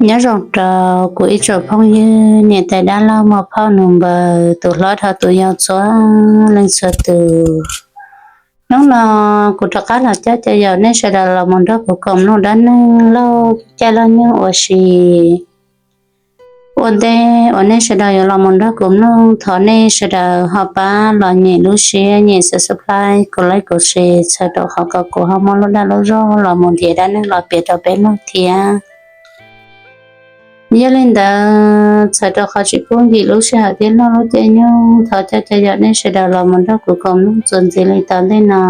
Nyob zoo rau kuv ib tsoom phooj ywg, niam tais dab laug, muam phauj, nus npawg, tus hlob dhau tus yau txhua leej txhua tus. Hnub no kuv rov qab los coj caw yaum nej sawv daws los mus nrog kuv koom mloog dab neeg loj caij loj nyoog ua si. Ua ntej uas nej sawv daws yuav los mus nrog kuv mloog, thov nej sawv daws ho pab los nyem lub siab, nyem subscribe, kuv like, kuv share, txhawm rau qhov kom kuv ho muaj lub dag lub zog los mus nrhiav dab neeg los piav rau peb mloog thiab. Yog li ntawd, txhawm rau qhov tsis pub nkim lub sij hawm thiab noj lub caij nyoog, thov coj caw yaum nej sawv daws los mus nrog kuv koom mloog txuas ntxiv li tom ntej no.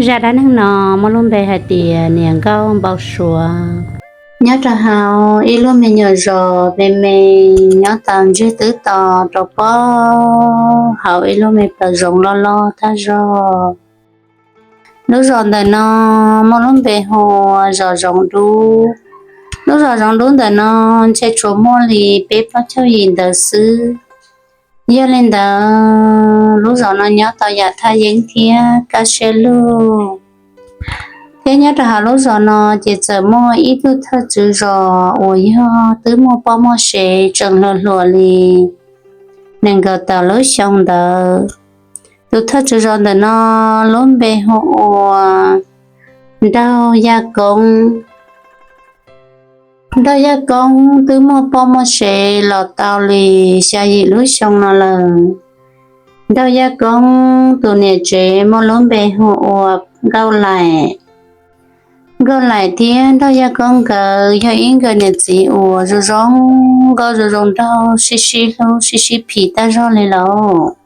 Zaj dab neeg no muaj lub npe hais tias niam nkauj npau suav. Nyob rau hauv ib lub me nyuam zos me me, nyob tau ntsiag twb to rau pob hauv ib lub me plaws zoov loj loj tag zog. Lub zos ntawm no muaj lub npe hu ua zos Zoov Dub. Lub zos Zoov Dub ntawm no ntshe tsuas muaj li peb plaub caug yim ntawd xwb. Yog li ntawd, lub zos no nyob tau yam thaj yeeb thiab kaj siab lug. Thiab nyob rau hauv lub zos no ces txawm muaj ib tug thawj tswv zos uas yog twb muaj poj muaj sev tseem hluas hluas li nees nkaum tawm lub xyoo ntawd. Tus thawj tswv zos ntawm no lub npe hu ua Nraug Yaj Koob. Nraug Yaj Koob twb muaj poj muaj sev los tau li xya yim lub xyoo no lawm. Nraug Yaj Koob tus niam tsev muaj lub npe hu ua Nkauj Laim. Nkauj Laim thiab Nraug Yaj Koob nkawd yog ib nkawd niam txiv uas zoo zoo nkauj zoo zoo nraug, sib sib hlub sib sib phim tag zog li lauj.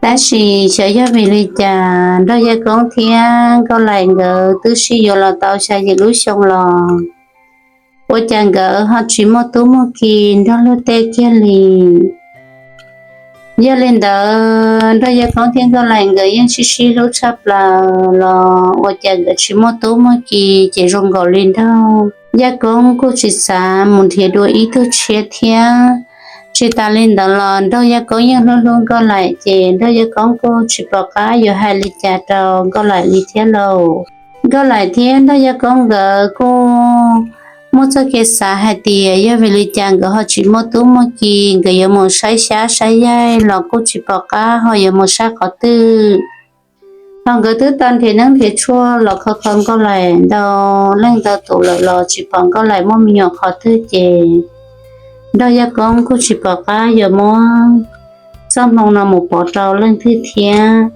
Tab sis xyov yog vim li cas Nraug Yaj Koob thiab Nkauj Laim nkawd twb sib yuav los tau xya yim lub xyoo los ua cas nkawd ho tsis muaj tub muaj ki nrog luag tej kiag li. Yog li ntawd, Nraug Yaj Koob thiab Nkauj Laim nkawd yeej sib sib hlub tshaj plaws los ua cas nkawd tsis muaj tub muaj ki, ces zoo nkaus li Nraug Yaj Koob kuj tsis xav mus nrhiav dua ib tug tshiab thiab. Tsis tas li ntawd los Nraug Yaj Koob yeej hlub hlub Nkauj Laim, ces Nraug Yaj Koob kuj tsis pom qab yuav hais li cas rau Nkauj Laim li thiab lauj. Nkauj Laim thiab Nraug Yaj Koob nkawd kuj muaj txoj kev xav hais tias yog vim li cas nkawd ho tsis muaj tub muaj ki, nkawd yuav mus saib xyab saib yaig los kuj tsis pom qab ho yuav mus saib qhov twg. Thaum nkawd twb tau nrhiav neeb nrhiav tshuaj los kho kho Nkauj Laim ntau leej ntau tus lawm los tsis pom Nkauj Laim muaj me nyuam qhov twg, ces Nraug Yaj Koob kuj tsis pom qab yuav muab txoj hmoo no mus pov rau leej twg thiab.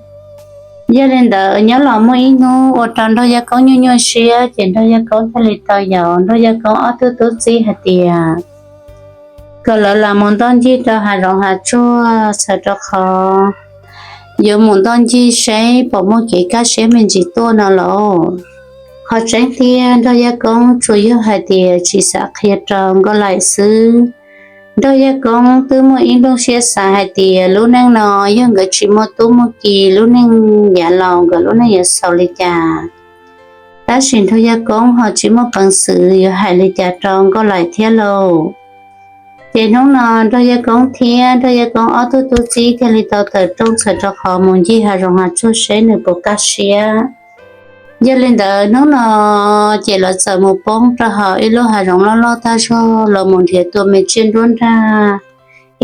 Yog li ntawd, nyob los muaj ib hnub ua rau Nraug Yaj Koob nyuaj nyuaj siab, ces Nraug Yaj Koob thiaj li tau yaum Nraug Yaj Koob ob tug tub txib hais tias kom lawv los mus ntoj ncig rau hav zoov hav tsuag, txhawm rau qhov yuav mus ntoj ncig seb puas muaj kev kaj siab me ntsis tuaj no lauj. Qhov tseeb tiag, Nraug Yaj Koob tsuas yog hais tias tsis xav qhia rau Nkauj Laim xwb. Nraug Yaj Koob twb muaj ib nplooj siab xav hais tias lub neej no yog nkawd tsis muaj tub muaj ki, lub neej yav laus nkawd lub neej yuav xaus li cas. Tab sis Nraug Yaj Koob ho tsis muaj peev xwm yuav hais li cas rau Nkauj Laim thiab lauj. Ces hnub no Nraug Yaj Koob thiab Nraug Yaj Koob ob tug tub txib thiaj li tau tawm rooj txhawm rau qhov mus ncig hav zoov hav tsuag seb nws puas kaj siab. Yog li ntawd, hnub no ces lawv txawm mus poob rau hauv ib lub hav zoov loj loj tag zog los mus nrhiav tua me tsiaj nruab nrag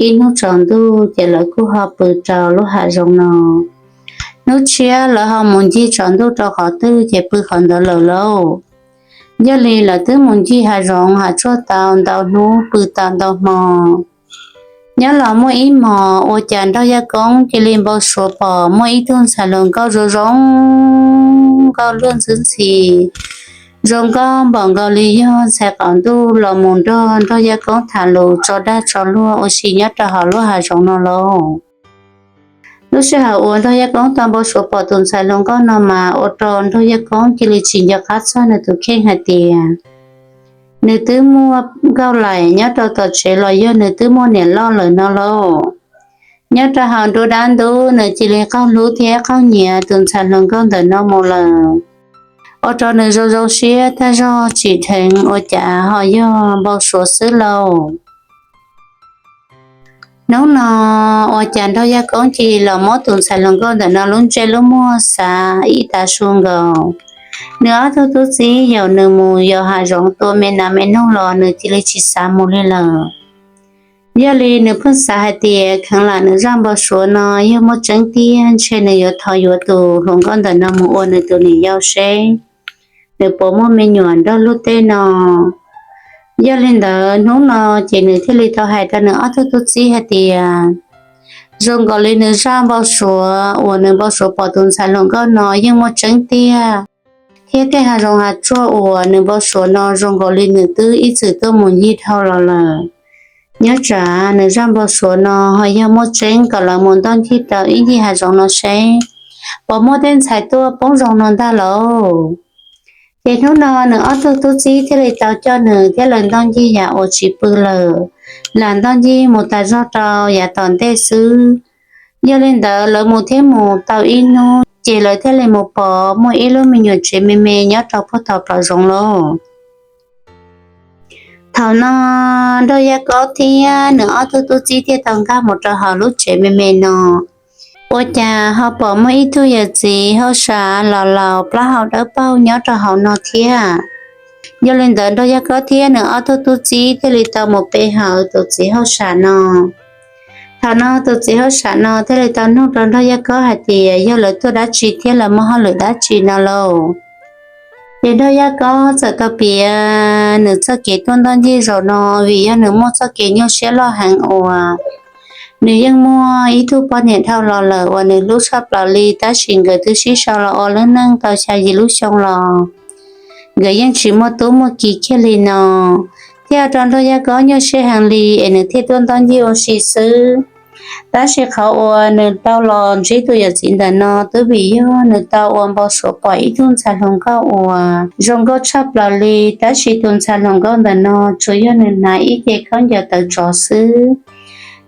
ib hnub tsaus ntuj, ces lawv kuj ho pw rau lub hav zoov no. Hnub tshiab lawv ho mus ncig tsaus ntuj rau qhov twg ces pw qhov ntawd lawm lauj. Yog li lawv twb mus ncig hav zoov hav tsuag tau ntau hnub, pw tau ntau hmo. Nyob los muaj ib hmos ua cas Nraug Yaj Koob cia li npau suav pom muaj ib tug ntxhais hluas nkauj zoo zoo nkauj luaj ntxhi ntxhi, zoo nkauj npaum nkaus li yog ntxhais qaum ntuj los mus nrog Nraug Yaj Koob tham lus tso dag tso luag ua si nyob rau hauv lub hav zoov no lauj. Lub sij hawm uas Nraug Yaj Koob tau npau suav pom tus ntxhais hluas nkauj no mas ua rau Nraug Yaj Koob cia li tsis nco qab txog nws tus kheej hais tias nws twb muaj Nkauj Laim nyob rau tom tsev los yog nws twb muaj niam loj lawm no lauj. Nyob rau hauv nruab dab ntub, nws cia li qaug hlub thiab qaug nyiam tus ntxhais hluas nkauj ntawm no mus lawm, ua rau nws zoo zoo siab tag zog tsis dheev ua cas ho yog npau suav xwb lauj. Hnub no ua cas Nraug Yaj Koob cia li los muab tus ntxhais hluas nkauj ntawm no lub ntsej lub muag xav ib tav su nkaus. Nws ob tug tub txib yaum nws mus yos hav zoov tua me nas me noog los nws cia li tsis xav mus li lawm. Yog li nws pheej xav hais tias kheev lam nws zaj npau suav no yog muaj tseeb tiag ntshe nws yuav thov yuav tus hluas nkauj ntawm no mus ua nws tus niam yau seb nws puas muaj me nyuam nrog lub teb no. Yog li ntawd hnub no ces nws thiaj li tau hais rau nws ob tug tub txib hais tias zoo nkaus li nws zaj npau suav uas nws npau suav pom tus ntxhais hluas nkauj no yeej muaj tseeb tiag, thiab tej hav zoov hav tsuag uas nws npau suav no zoo nkaus li nws twb ib txwm tuaj mus ncig dhau los lawm. Nyob tsam nws zaj npau suav no ho yog muaj tseeb kom lawv mus ntoj ncig rau ib ncig hav zoov no seb puas muaj tej ntxhais tuaj poob zoo no ntag lauj. Ces hnub no nws ob tug tub txib thiaj li tau coj nws thiab lawv ntoj ncig yam uas tsis pw lawm, lam ntoj ncig mus tas zog rau yav tom ntej xwb. Yog li ntawd lawv mus thiab mus tau ib hnub ces lawv thiaj li mus pom muaj ib lub me nyuam tsev me me nyob rau puag tom plawv zoov lauj. Thaum no Nraug Yaj Kob thiab nws ob tug tub txib thiaj tau nkag mus rau hauv lub tsev me me no. Ua cas ho pom muaj ib tug yawm txiv hauj sam laus laus plaub hau dawb paug nyob rau hauv no thiab. Yog li ntawd Nraug Yaj Kob thiab nws ob tug tub txib thiaj li tau mus pe hawm tus txiv hauj sam no. Thaum no tus txiv hauj sam no thiaj li tau nug rau Nraug Yaj Kob hais tias yog lawv tuaj dab tsi thiab lawv muaj hauj lwm dab tsi no lauj. Ces Nraug Yaj Kob txawm tau piav nws txoj kev tuaj ntoj ncig zaum no vim yog nws muaj txoj kev nyuaj siab loj heev uas nws yeej muaj ib tug poj niam dhau los lawm uas nws hlub tshaj plaws li tab sis nkawd twb sib sau los ua lub neej tau xya yim lub xyoo los nkawd yeej tsis muaj tub muaj ki kiag li no. Thiaj ua rau Nraug Yaj Kob nyuaj siab heev li es nws thiaj tuaj ntoj ncig ua si xwb. Tab sis qhov uas nws tau los ntsib tus yawm txiv ntawm no twb vim yog nws tau ua npau suav pom ib tug ntxhais hluas nkauj uas zoo nkauj tshaj plaws li, tab sis tus ntxhais hluas nkauj ntawm no tsuas yog nws hnav ib ce khaub ncaws tawv tsov xwb,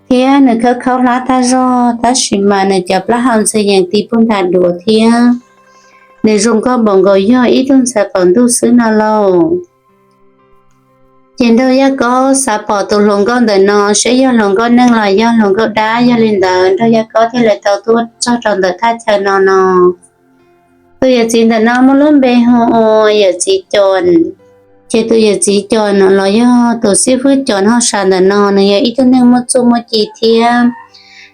thiab nws khawb khaub hlab tag zog, tab sis mas nws cov plaub hau ntxhw yees ti puag nram duav thiab nws zoo nkauj npaum nkaus yog ib tug ntxhais qaum ntuj xwb no lauj. Ces Nraug Yaj Kob xav pom tus hluas nkauj ntawm no seb yog hluas nkauj neeg los yog hluas nkauj dab, yog li ntawd Nraug Yaj Kob thiaj li tau tuaj txog rau ntawm thaj chaw no no. Tus yawm txiv ntawm no muaj lub npe hu ua yawm txiv Cos. Ces tus yawm txiv Cos no los yog tus xib fwb Cos hauj sam ntawm no, nws yog ib tug neeg muaj txuj muaj ci thiab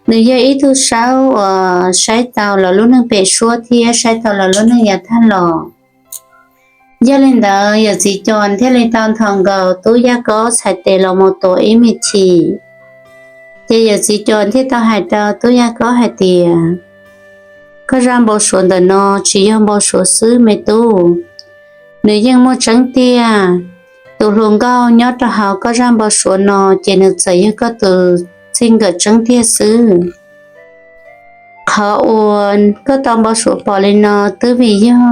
nws yog ib tug saub uas saib tau lawv lub neej pem suab thiab saib tau lawv lub neej yav tag los. Yog li ntawd yawm txiv Cos thiaj li tau nthos nkaus tub Yaj Kob txhais tes los mus tuav ib me chim. Ces yawm txiv Cos thiaj tau hais rau tub Yaj Kob hais tias, koj zaj npau suav ntawm no tsis yog npau suav xwb me tub, nws yeej muaj tseeb tiag. Tus hluas nkauj nyob rau hauv koj zaj npau suav no ces nws txawm yog koj tus txij nkawm tseeb tiag xwb. Qhov uas koj tau npau suav pom li no twb vim yog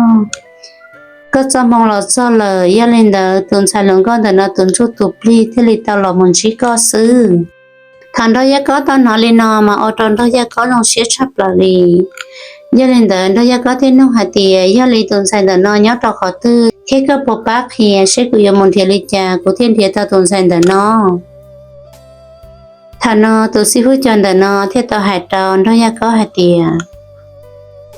koj txoj hmoo los txog lawm. Yog li ntawd tus ntxhais hluas nkauj ntawm no tus ntsuj tus plig thiaj li tau los mus ntsib koj xwb. Thaum Nraug Yaj Kob tau hnov li no mas ua rau Nraug Yaj Kob zoo siab tshaj plaws li. Yog li ntawd Nraug Yaj Kob thiaj nug hais tias, yog li tus ntxhais ntawm no nyob rau qhov twg thiab koj puas pab qhia seb kuv yuav mus nrhiav li cas kuv thiaj nrhiav tau tus ntxhais ntawm no? Thaum no tus xib fwb Cos ntawm no thiaj tau hais rau Nraug Yaj Kob hais tias,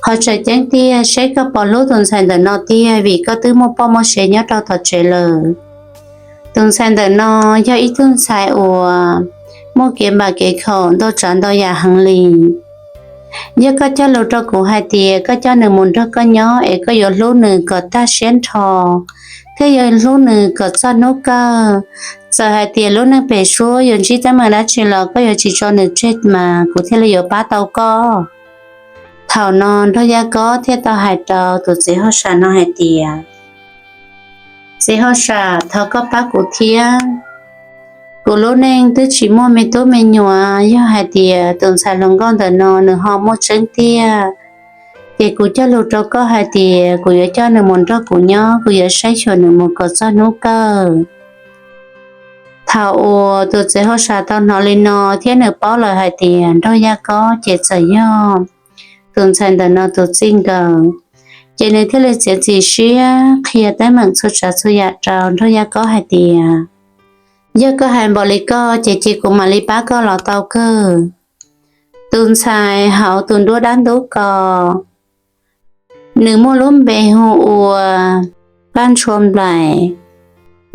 qhov tseem ceeb tiag seb koj puas hlub tus ntxhais ntawm no tiag, vim koj twb muaj poj muaj sev nyob rau tom tsev lawm. Tus ntxhais ntawm no yog ib tug ntxhais uas muaj kev npam kev khaum ntau tsav ntau yam heev li. Yog koj cog lus rau kuv hais tias koj coj nws mus nrog koj nyob es koj yuav hlub nws kom tag siab nrho, thiab yuav hlub nws kom txog hnub kawg, txawm hais tias lub neej pem suab yuav ntsib teeb meem dab tsi los koj yuav tsis tso nws tseg mas kuv thiaj li yuav pab tau koj. Thaum no Nraug Yaj Kob thiaj tau hais rau tus txiv hauj sam no hais tias, txiv hauj sam, thov koj pab kuv thiab. Kuv lub neej twb tsis muaj me tub me nyuam, yog hais tias tus ntxhais hluas nkauj ntawm no nws ho muaj tseeb tiag, ces kuv cog lus rau koj hais tias kuv yuav coj nws mus nrog kuv nyob, kuv yuav saib xyuas nws mus kom txog hnub kawg. Thaum uas tus txiv hauj sam tau hnov li no thiab nws paub lawm hais tias Nraug Yaj Kob ces txawm yog tus ntxhais ntawm no tus txij nkawm, ces nws thiaj li txiav txim siab qhia teeb meem txhua tsav txhua yam rau Nraug Yaj Kob hais tias, yog koj hais npaum li koj ces cia kuv mam li pab koj los tau kawg. Tus ntxhais hauv tus nruab dab ntub ko, nws muaj lub npe hu ua Paj Ntshua Nplaim.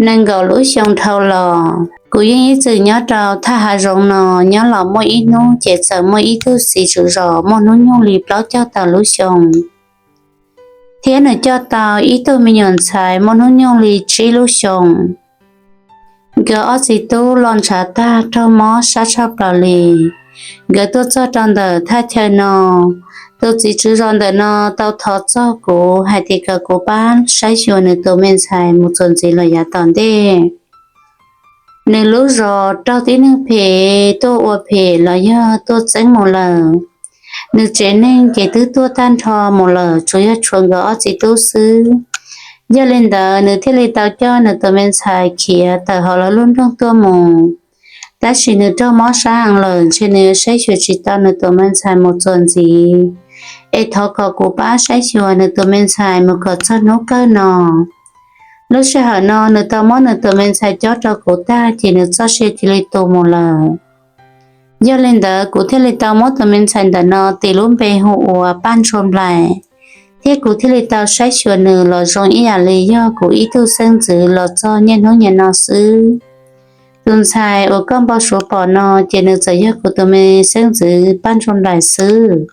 Nees nkaum lub xyoo dhau los, kuv yeej ib txwm nyob rau thaj hav zoov no. Nyob los muaj ib hnub ces txawm muaj ib tug txiv tswv zos muaj hnub nyoog li plaub caug tawm lub xyoo, thiab nws coj tau ib tug me nyuam ntxhais muaj hnub nyoog li tsib lub xyoo. Nkawd ob txiv tub los ntshav tag raug mob sab tshaj plaws li. Nkawd tuaj txog rau ntawm thaj chaw no, tus txiv tswv zos ntawm no tau thov txog kuv hais tias kom kuv pab saib xyuas nws tus me ntxhais mus txuas ntxiv los yav tom ntej. Nws lub zos raug tib neeg phem tuaj ua phem los yog tuaj txeeb mus lawm. Nws tsev neeg ces twb tuaj tag nrho mus lawm, tsuas yog tshuav nkawd ob txiv tub xwb. Yog li ntawd nws thiaj li tau coj nws tus me ntxhais khiav tawm hauv lawv lub nroog tuaj mus. Tab sis nws raug mob sab heev lawm, ntshe nws yuav saib xyuas tsis tau nws tus me ntxhais mus txuas ntxiv, es thov kom kuv pab saib xyuas nws tus me ntxhais mus kom txog hnub kawg no. Lub sij hawm no nws tau muab nws tus me ntxhais cob rau kuv tag ces nws txoj sia cia li tu mus lawm. Yog li ntawd kuv thiaj li tau muab tus me ntxhais ntawm no tis lub npe hu ua Paj Ntshua Nplaim, thiab kuv thiaj li tau saib xyuas nws los zoo ib yam li yog kuv ib tug xeeb ntxwv los txog niaj hnub niaj no xwb. Tus ntxhais uas koj npau suav pom no ces nws txawm yog kuv tus me xeeb ntxwv Paj Ntshua Nplaim xwb.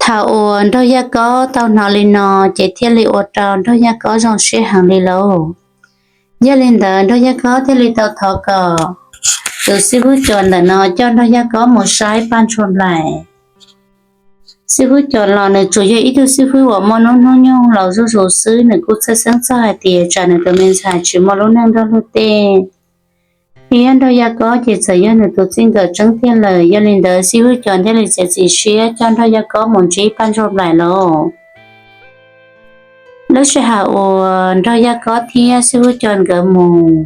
Thaum uas Nraug Yaj Kob tau hnov li no ces thiaj li ua rau Nraug Yaj Kob zoo siab heev li lauj. Yog li ntawd Nraug Yaj Kob thiaj li tau thov kom tus xib hwb Cos ntawm no coj Nraug Yaj Kob mus saib Paj Ntshua Nplaim. Xib hwb Cos los nws tsuas yog ib tug xib hwb uas muaj hnub nyoog laus zuj zus xwb, nws kuj txhawj xeeb txog hais tias tsam nws tus me ntxhais tsis muaj lub neej nrog luag tej. Thiab Nraug Yaj Kob ces txawm yog nws tus txij nkawm tseeb tiag lawm. Yog li ntawd xib hwb Cos thiaj li txiav txim siab coj Nraug Yaj Kob mus ntsib Paj Ntshua Nplaim lauj. Lub sij hawm uas Nraug Yaj Kob thiab xib hwb Cos nkawd mus,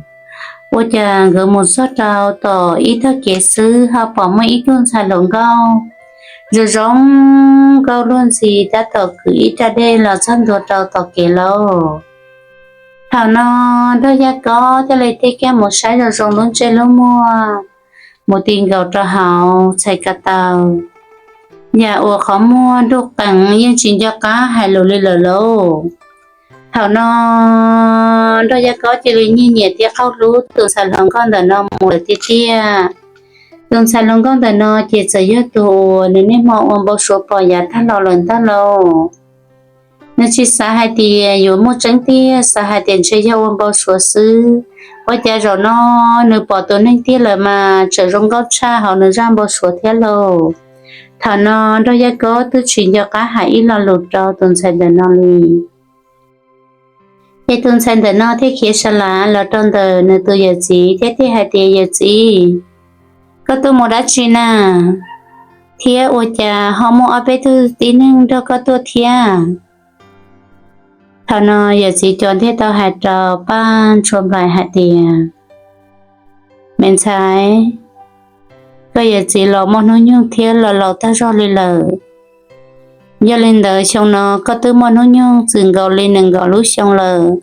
ua cas nkawd mus txog rau tom ib tog kev xwb ho pom muaj ib tug ntxhais hluas nkauj zoo zoo nkauj luag ntxhi tab tom kwv ib raj dej los txog ntua rau tom kev lauj. Thaum no Nraug Yaj Kob thiaj li tig kiag mus saib zoo zoo lub ntsej lub muag, mus ti nkaus rau hauv txhais ko taw, yam uas qhov muag nruj qees yeej tsis nco qab hais lus li lawm lauj. Thaum no Nraug Yaj Kob cia li nyiam nyiam thiab qaug hlub tus ntxhais hluas nkauj ntawm no mus lawm tiag tiag. Tus ntxhais hluas nkauj ntawm no ces txawm yog tus uas nws niaj hmo ua npau suav pom yav tag los lawm ntag lauj. Nws tsis xav hais tias yuav muaj tseeb tiag, xav hais tias ntshe yog ua npau suav xwb. Ua cas zaum no nws pom tus neeg tiag lawm mas tseem zoo nkauj tshaj hauv nws zaj npau suav thiab lauj. Thaum no Nraug Yaj Kob twb tsis nco qab hais ib lo lus rau tus ntxhais ntawm no li. Ces tus ntxhais ntawm no thiaj khiav sa lav los rau ntawm nws tus yawm txiv thiab thiaj hais tias, Yawm txiv, koj tuaj mus dab tsi na? Thiab ua cas ho muaj ob peb tug tib neeg nrog koj tuaj thiab? Thaum no yawm txiv Cos thiaj tau hais rau Paj Ntshua Nplaim hais tias, Me ntxhais, koj yawm txiv los muaj hnub nyoog thiab los laus tag zog li lawm. Yog li ntawd xyoo no koj twb muaj hnub nyoog txwm nkaus li nees nkaum lub xyoo lawm.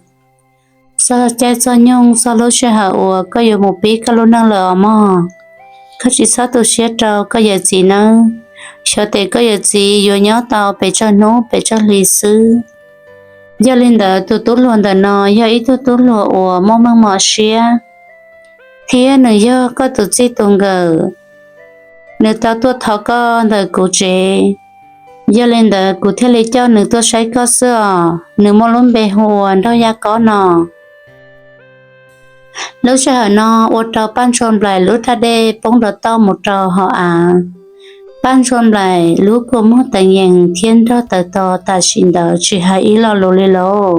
Txog caij txog nyoog txog lub sij hawm uas koj yuav mus pib koj lub neej lawm os mog. Koj tsis txhob tu siab rau koj yawm txiv nawb, xyov tes koj yawm txiv yuav nyob tau pes tsawg hnub pes tsawg hli xwb. Yog li ntawd tus tub hluas ntawm no yog ib tug tub hluas uas muaj meej mom siab, thiab nws yog koj tus txij tus nkawm. Nws tau tuaj thov koj ntawm kuv tsev, yog li ntawd kuv thiaj li coj nws tuaj saib koj xwb os. Nws muaj lub npe hu ua Nraug Yaj Kob no. Lub sij hawm no ua rau Paj Ntshua Nplaim lub raj dej poob rau toj mus rau hauv av. Paj Ntshua Nplaim lub kua muag teev yees thiab nrog tawm to tam sim ntawd tsis hais ib lo lus li lauj.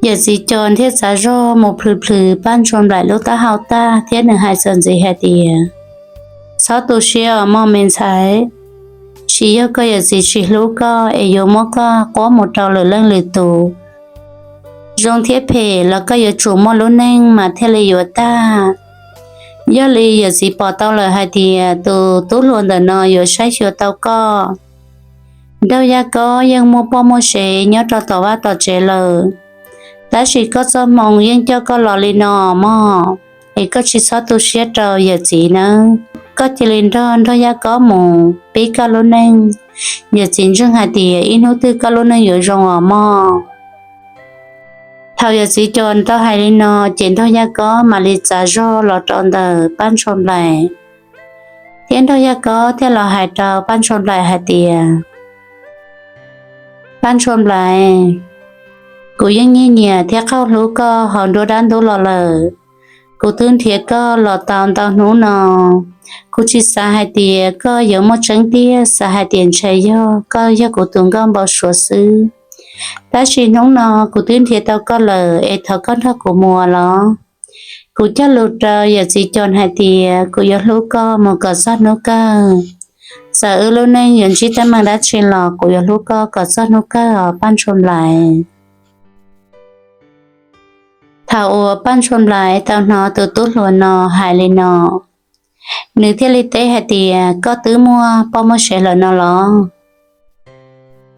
Yawm txiv Cos thiaj txav zog mus plhws plhws Paj Ntshua Nplaim lub taub hau tag thiab nws hais txuas ntxiv hais tias, Txhob tu siab os mog me ntxhais, tsis yog koj yawm txiv tsis hlub koj es yuav muab koj quab mus rau lwm leej lwm tus. Zoo thiab phem los koj yuav tsum muaj lub neej mas thiaj li yuav tag. Yog li yawm txiv pom tau lawm hais tias tus tub hluas ntawm no yuav saib xyuas tau koj. Nraug Yaj Kob yeej muaj poj muaj sev nyob rau tom vaj tom tsev lawm, tab sis koj txoj hmoo yeej coj koj los li no mog, es koj tsis txhob tu siab rau yawm txiv nawb. Koj cia li nrog Nraug Yaj Kob mus pib koj lub neej, Yawm txiv ntseeg hais tias ib hnub twg koj lub neej yuav zoo os mog. Thaum yawm txiv Cos tau hais li no, ces Nraug Yaj Kob mam li txav zog los rau ntawm Paj Ntshua Nplaim, thiab Nraug Yaj Kob thiaj los hais rau Paj Ntshua Nplaim hais tias, Paj Ntshua Nplaim, kuv yeej nyiam nyiam thiab qaug hlub koj hauv nruab dab ntub los lawm. Kuv twb nrhiav koj los tau ntau hnub no, kuv tsis xav hais tias koj yuav muaj tseeb tiag, xav hais tias ntshe yog koj yog kuv tus nkauj npau suav xwb. Tab sis hnub no kuv twb nrhiav tau koj lawm, es thov koj nrog kuv mus los. Kuv cog lus rau yawm txiv Cos hais tias kuv yuav hlub koj mus kom txog hnub kawg. Txawm wb lub neej yuav ntsib teeb meem dab tsi los kuv yuav hlub koj kom txog hnub kawg os Paj Ntshua Nplaim. Thaum uas Paj Ntshua Nplaim tau hnov tus tub hluas no hais li no, nws thiaj li teb hais tias, koj twb muaj poj muaj sev lawm no los?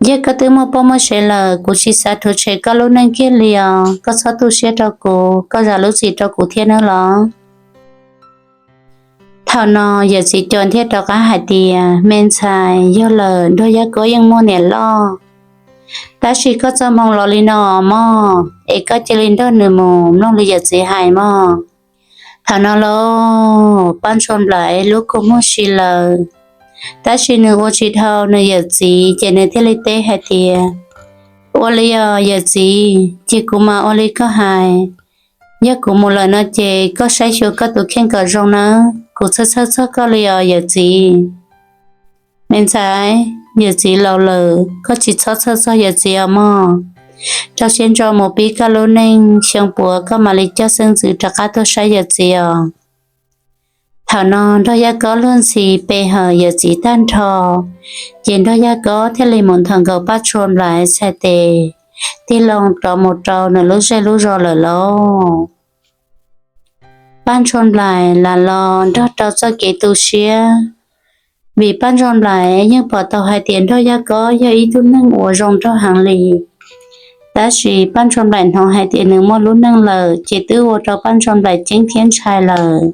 Yog koj twb muaj poj muaj sev lawm, kuv tsis xav rhuav tshem koj lub neej kiag li os. Koj txhob tu siab rau kuv, koj zam lub txim rau kuv thiab nawb los. Thaum no yawm txiv Cos thiaj rov qab hais tias, me ntxhais, yog lawm, Nraug Yaj Kob yeej muaj niam loj, tab sis koj txoj hmoo los li no mog, es koj cia li nrog nws mus mloog li yawm txiv hais mog. Thaum no los Paj Ntshua Nplaim lub kua muag si lawm, tab sis nws ua tsis dhau nws yawm txiv, ces nws thiaj li teb hais tias, ua li os yawm txiv, ces kuv mam ua li koj hais. Yog kuv mus lawm no ces koj saib xyuas koj tus kheej kom zoo nawb, kuv txhawj txhawj txog koj li os yawm txiv. Me ntxhais, yawm txiv laus lawm, koj tsis txhob txhawj txog yawm txiv os mog. Rau siab ntso mus pib koj lub neej, xyoo puav koj mam li coj xeeb ntxwv rov qab tuaj saib yawm txiv os. Thaum no Nraug Yaj Kob luag ntxhi pe hawm yawm txiv tag nrho, ces Nraug Yaj Kob thiaj li mus nthos nkaus Paj Ntshua Nplaim txhais tes tig loo rov mus rau nws lub zej lub zos lawm lauj. Paj Ntshua Nplaim lam los nrog rau txoj kev tu siab, vim Paj Ntshua Nplaim yeej pom tau hais tias Nraug Yaj Kob yog ib tug neeg uas zoo nraug heev li. Tab sis Paj Ntshua Nplaim hnov hais tias nws muaj lub neej lawm ces twb ua rau Paj Ntshua Nplaim ceeb thiab ntshai lawm.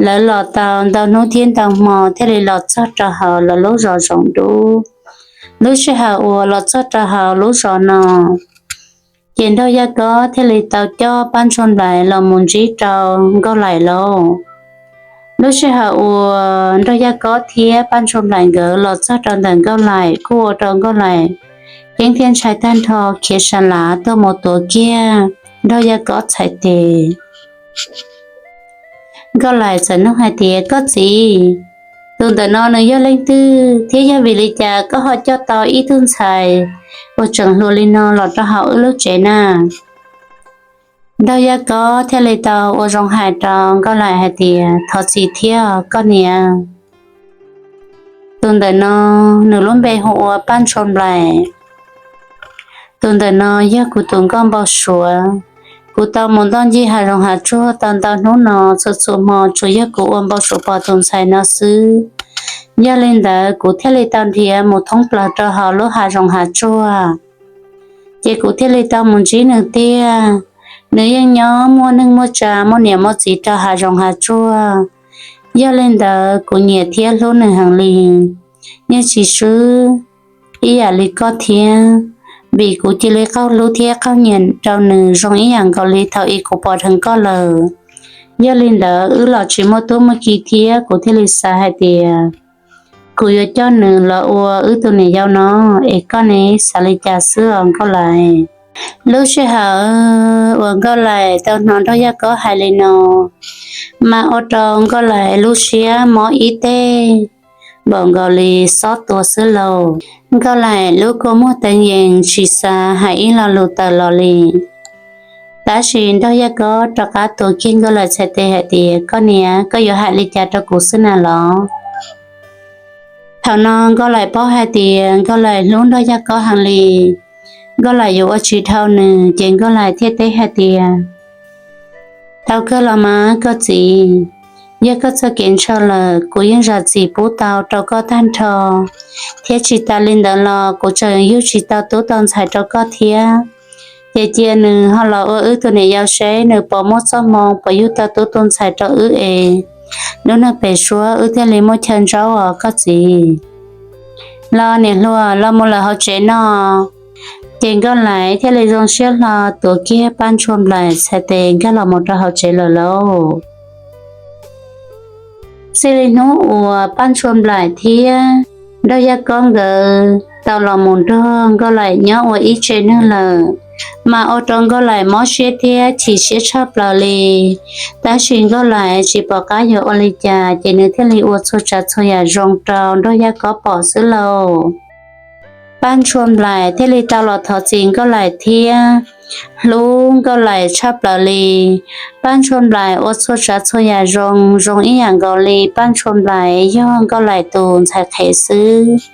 Lawv los tau ntau hnub thiab ntau hmo thiaj li los txog rau hauv lawv lub zos Zoov Dub. Lub sij hawm uas los txog rau hauv lub zos no, ces Nraug Yaj Kob thiaj li tau coj Paj Ntshua Nplaim los mus ntsib rau Nkauj Laim lauj. Lub sij hawm uas Nraug Yaj Kob thiab Paj Ntshua Nplaim nkawd los txog rau ntawm Nkauj Laim kuj ua rau Nkauj Laim ceeb thiab ntshai tag nrho, khiav sa lav tuaj mus tuav kiag Nraug Yaj Kob txhais tes. Nkauj Laim txawm nug hais tias, koj txiv, tus ntawm no nws yog leej twg thiab yog vim li cas koj ho coj tau ib tug ntxhais uas tseem hluas li no los rau hauv wb lub tsev na? Nraug Yaj Kob thiaj li tau ua zoo hais rau Nkauj Laim hais tias, thov txim thiab koj niam. Tus ntawm no nws lub npe hu ua Paj Ntshua Nplaim. Tus ntawm no yog kuv tus nkauj npau suav. Kuv tau mus ntoj ncig hav zoov hav tsuag tau ntau hnub no, txhua txhua hmo tsuas yog kuv ua npau suav pom tus ntxhais no xwb. Yog li ntawd kuv thiaj li tau nrhiav mus thoob plaws rau hauv lub hav zoov hav tsuag, ces kuv thiaj li tau mus ntsib nws tiag. Nws yeej nyob muaj neej muaj tsa, muaj niam muaj txiv rau hav zoov hav tsuag. Yog li ntawd kuv nyiam thiab hlub nws heev li. Yeej tsis swb ib yam li koj thiab, vim kuv cia li qaug hlub thiab qaug nyiam rau nws zoo ib yam nkaus li thaum ub kuv pom dheev koj lawm. Yog li ntawd wb los tsis muaj tub muaj ki thiab, kuv thiaj li xav hais tias kuv yuav coj nws los ua wb tus niam yau no, es koj ne xav li cas xwb os Nkauj Laim? Lub sij hawm uas Nkauj Laim tau hnov Nraug Yaj Kob hais li no, mas ua rau Nkauj Laim lub siab mob ib teg npaum nkaus li xob tua xwb lauj. Nkauj Laim lub kua muag teev yees tsis xav hais ib lo lus tawm los li. Tab sis Nraug Yaj Kob rov qab tuav kiag Nkauj Laim txhais tes hais tias, koj niam, koj yuav hais li cas rau kuv xwb na los? Thaum no Nkauj Laim paub hais tias Nkauj Laim hlub Nraug Yaj Kob heev li, Nkauj Laim yuav ua tsis dhau nws, ces Nkauj Laim thiaj teb hais tias, tau kawg los mas koj txiv, yog koj txoj kev ntshaw lawm kuv yeej zam txim pub tau rau koj tag nrho, thiab tsis tas li ntawd los kuv tseem yug tsis tau tub tau ntxhais rau koj thiab. Ces cia nws ho los ua wb tus niam yau seb nws puas muaj txoj hmoo puas yug tau tub tau ntxhais rau wb es lub neej pem suab wb thiaj li muaj chaw ntsaub os koj txiv. Los niam hluas, los mus lawm hauv tsev no. Ces Nkauj Lais thiaj li zoo siab hlo tuav kiag Paj Ntshua Nplaim txhais tes nkag los mus rau hauv tsev lawm lauj. Txij li hnub uas Paj Ntshua Nplaim thiab Nraug Yaj Kob nkawd tau los mus nrog Nkauj Lais nyob ua ib tse neeg lawm, mas ua rau Nkauj Lais mob siab thiab chim siab tshaj plaws li. Tab sis Nkauj Lais tsis pom qab yuav ua li cas, ces nws thiaj li ua txhua tsav txhua yam zoo rau Nraug Yaj Kob pom xwb lauj. Paj Ntshua Nplaim thiaj li tau los thov txim Nkauj Lais thiab hlub Nkauj Lais tshaj plaws li. Paj Ntshua Nplaim ua txhua tsav txhua yam zoo, zoo ib yam nkaus li Paj Ntshua Nplaim yog Nkauj Lais tus ntxhais qhev xwb.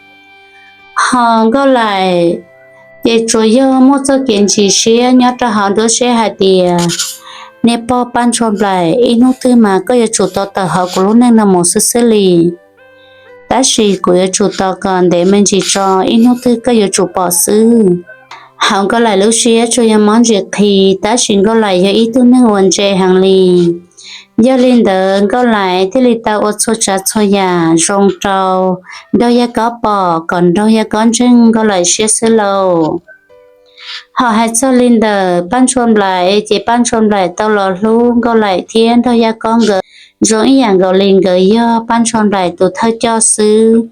Ho Nkauj Lais ces tsuas yog muaj txoj kev ntsis siab nyob rau hauv nruab siab hais tias, nej pog Paj Ntshua Nplaim, ib hnub twg mas koj yuav tsum tau tawm hauv kuv lub neej no mus xwb xwb li. Tab sis kuv yuav tsum tos kom ntev me ntsis tso, ib hnub twg koj yuav tsum pom xwb. Hauv Nkauj Lais lub siab tsuas yog mob ntsis qhi, tab sis Nkauj Lais yog ib tug neeg uas ntse heev li. Yog li ntawd Nkauj Lais thiaj li tau ua txhua tsav txhua yam zoo rau Nraug Yaj Kob pom kom Nraug Yaj Kob ntseeg Nkauj Lais siab xwb lauj. Ho hais txog li ntawm Paj Ntshua Nplaim ces Paj Ntshua Nplaim tau los hlub Nkauj Lais thiab Nraug Yaj Kob nkawd zoo ib yam nkaus li nkawd yog Paj Ntshua Nplaim tus thawj coj xwb.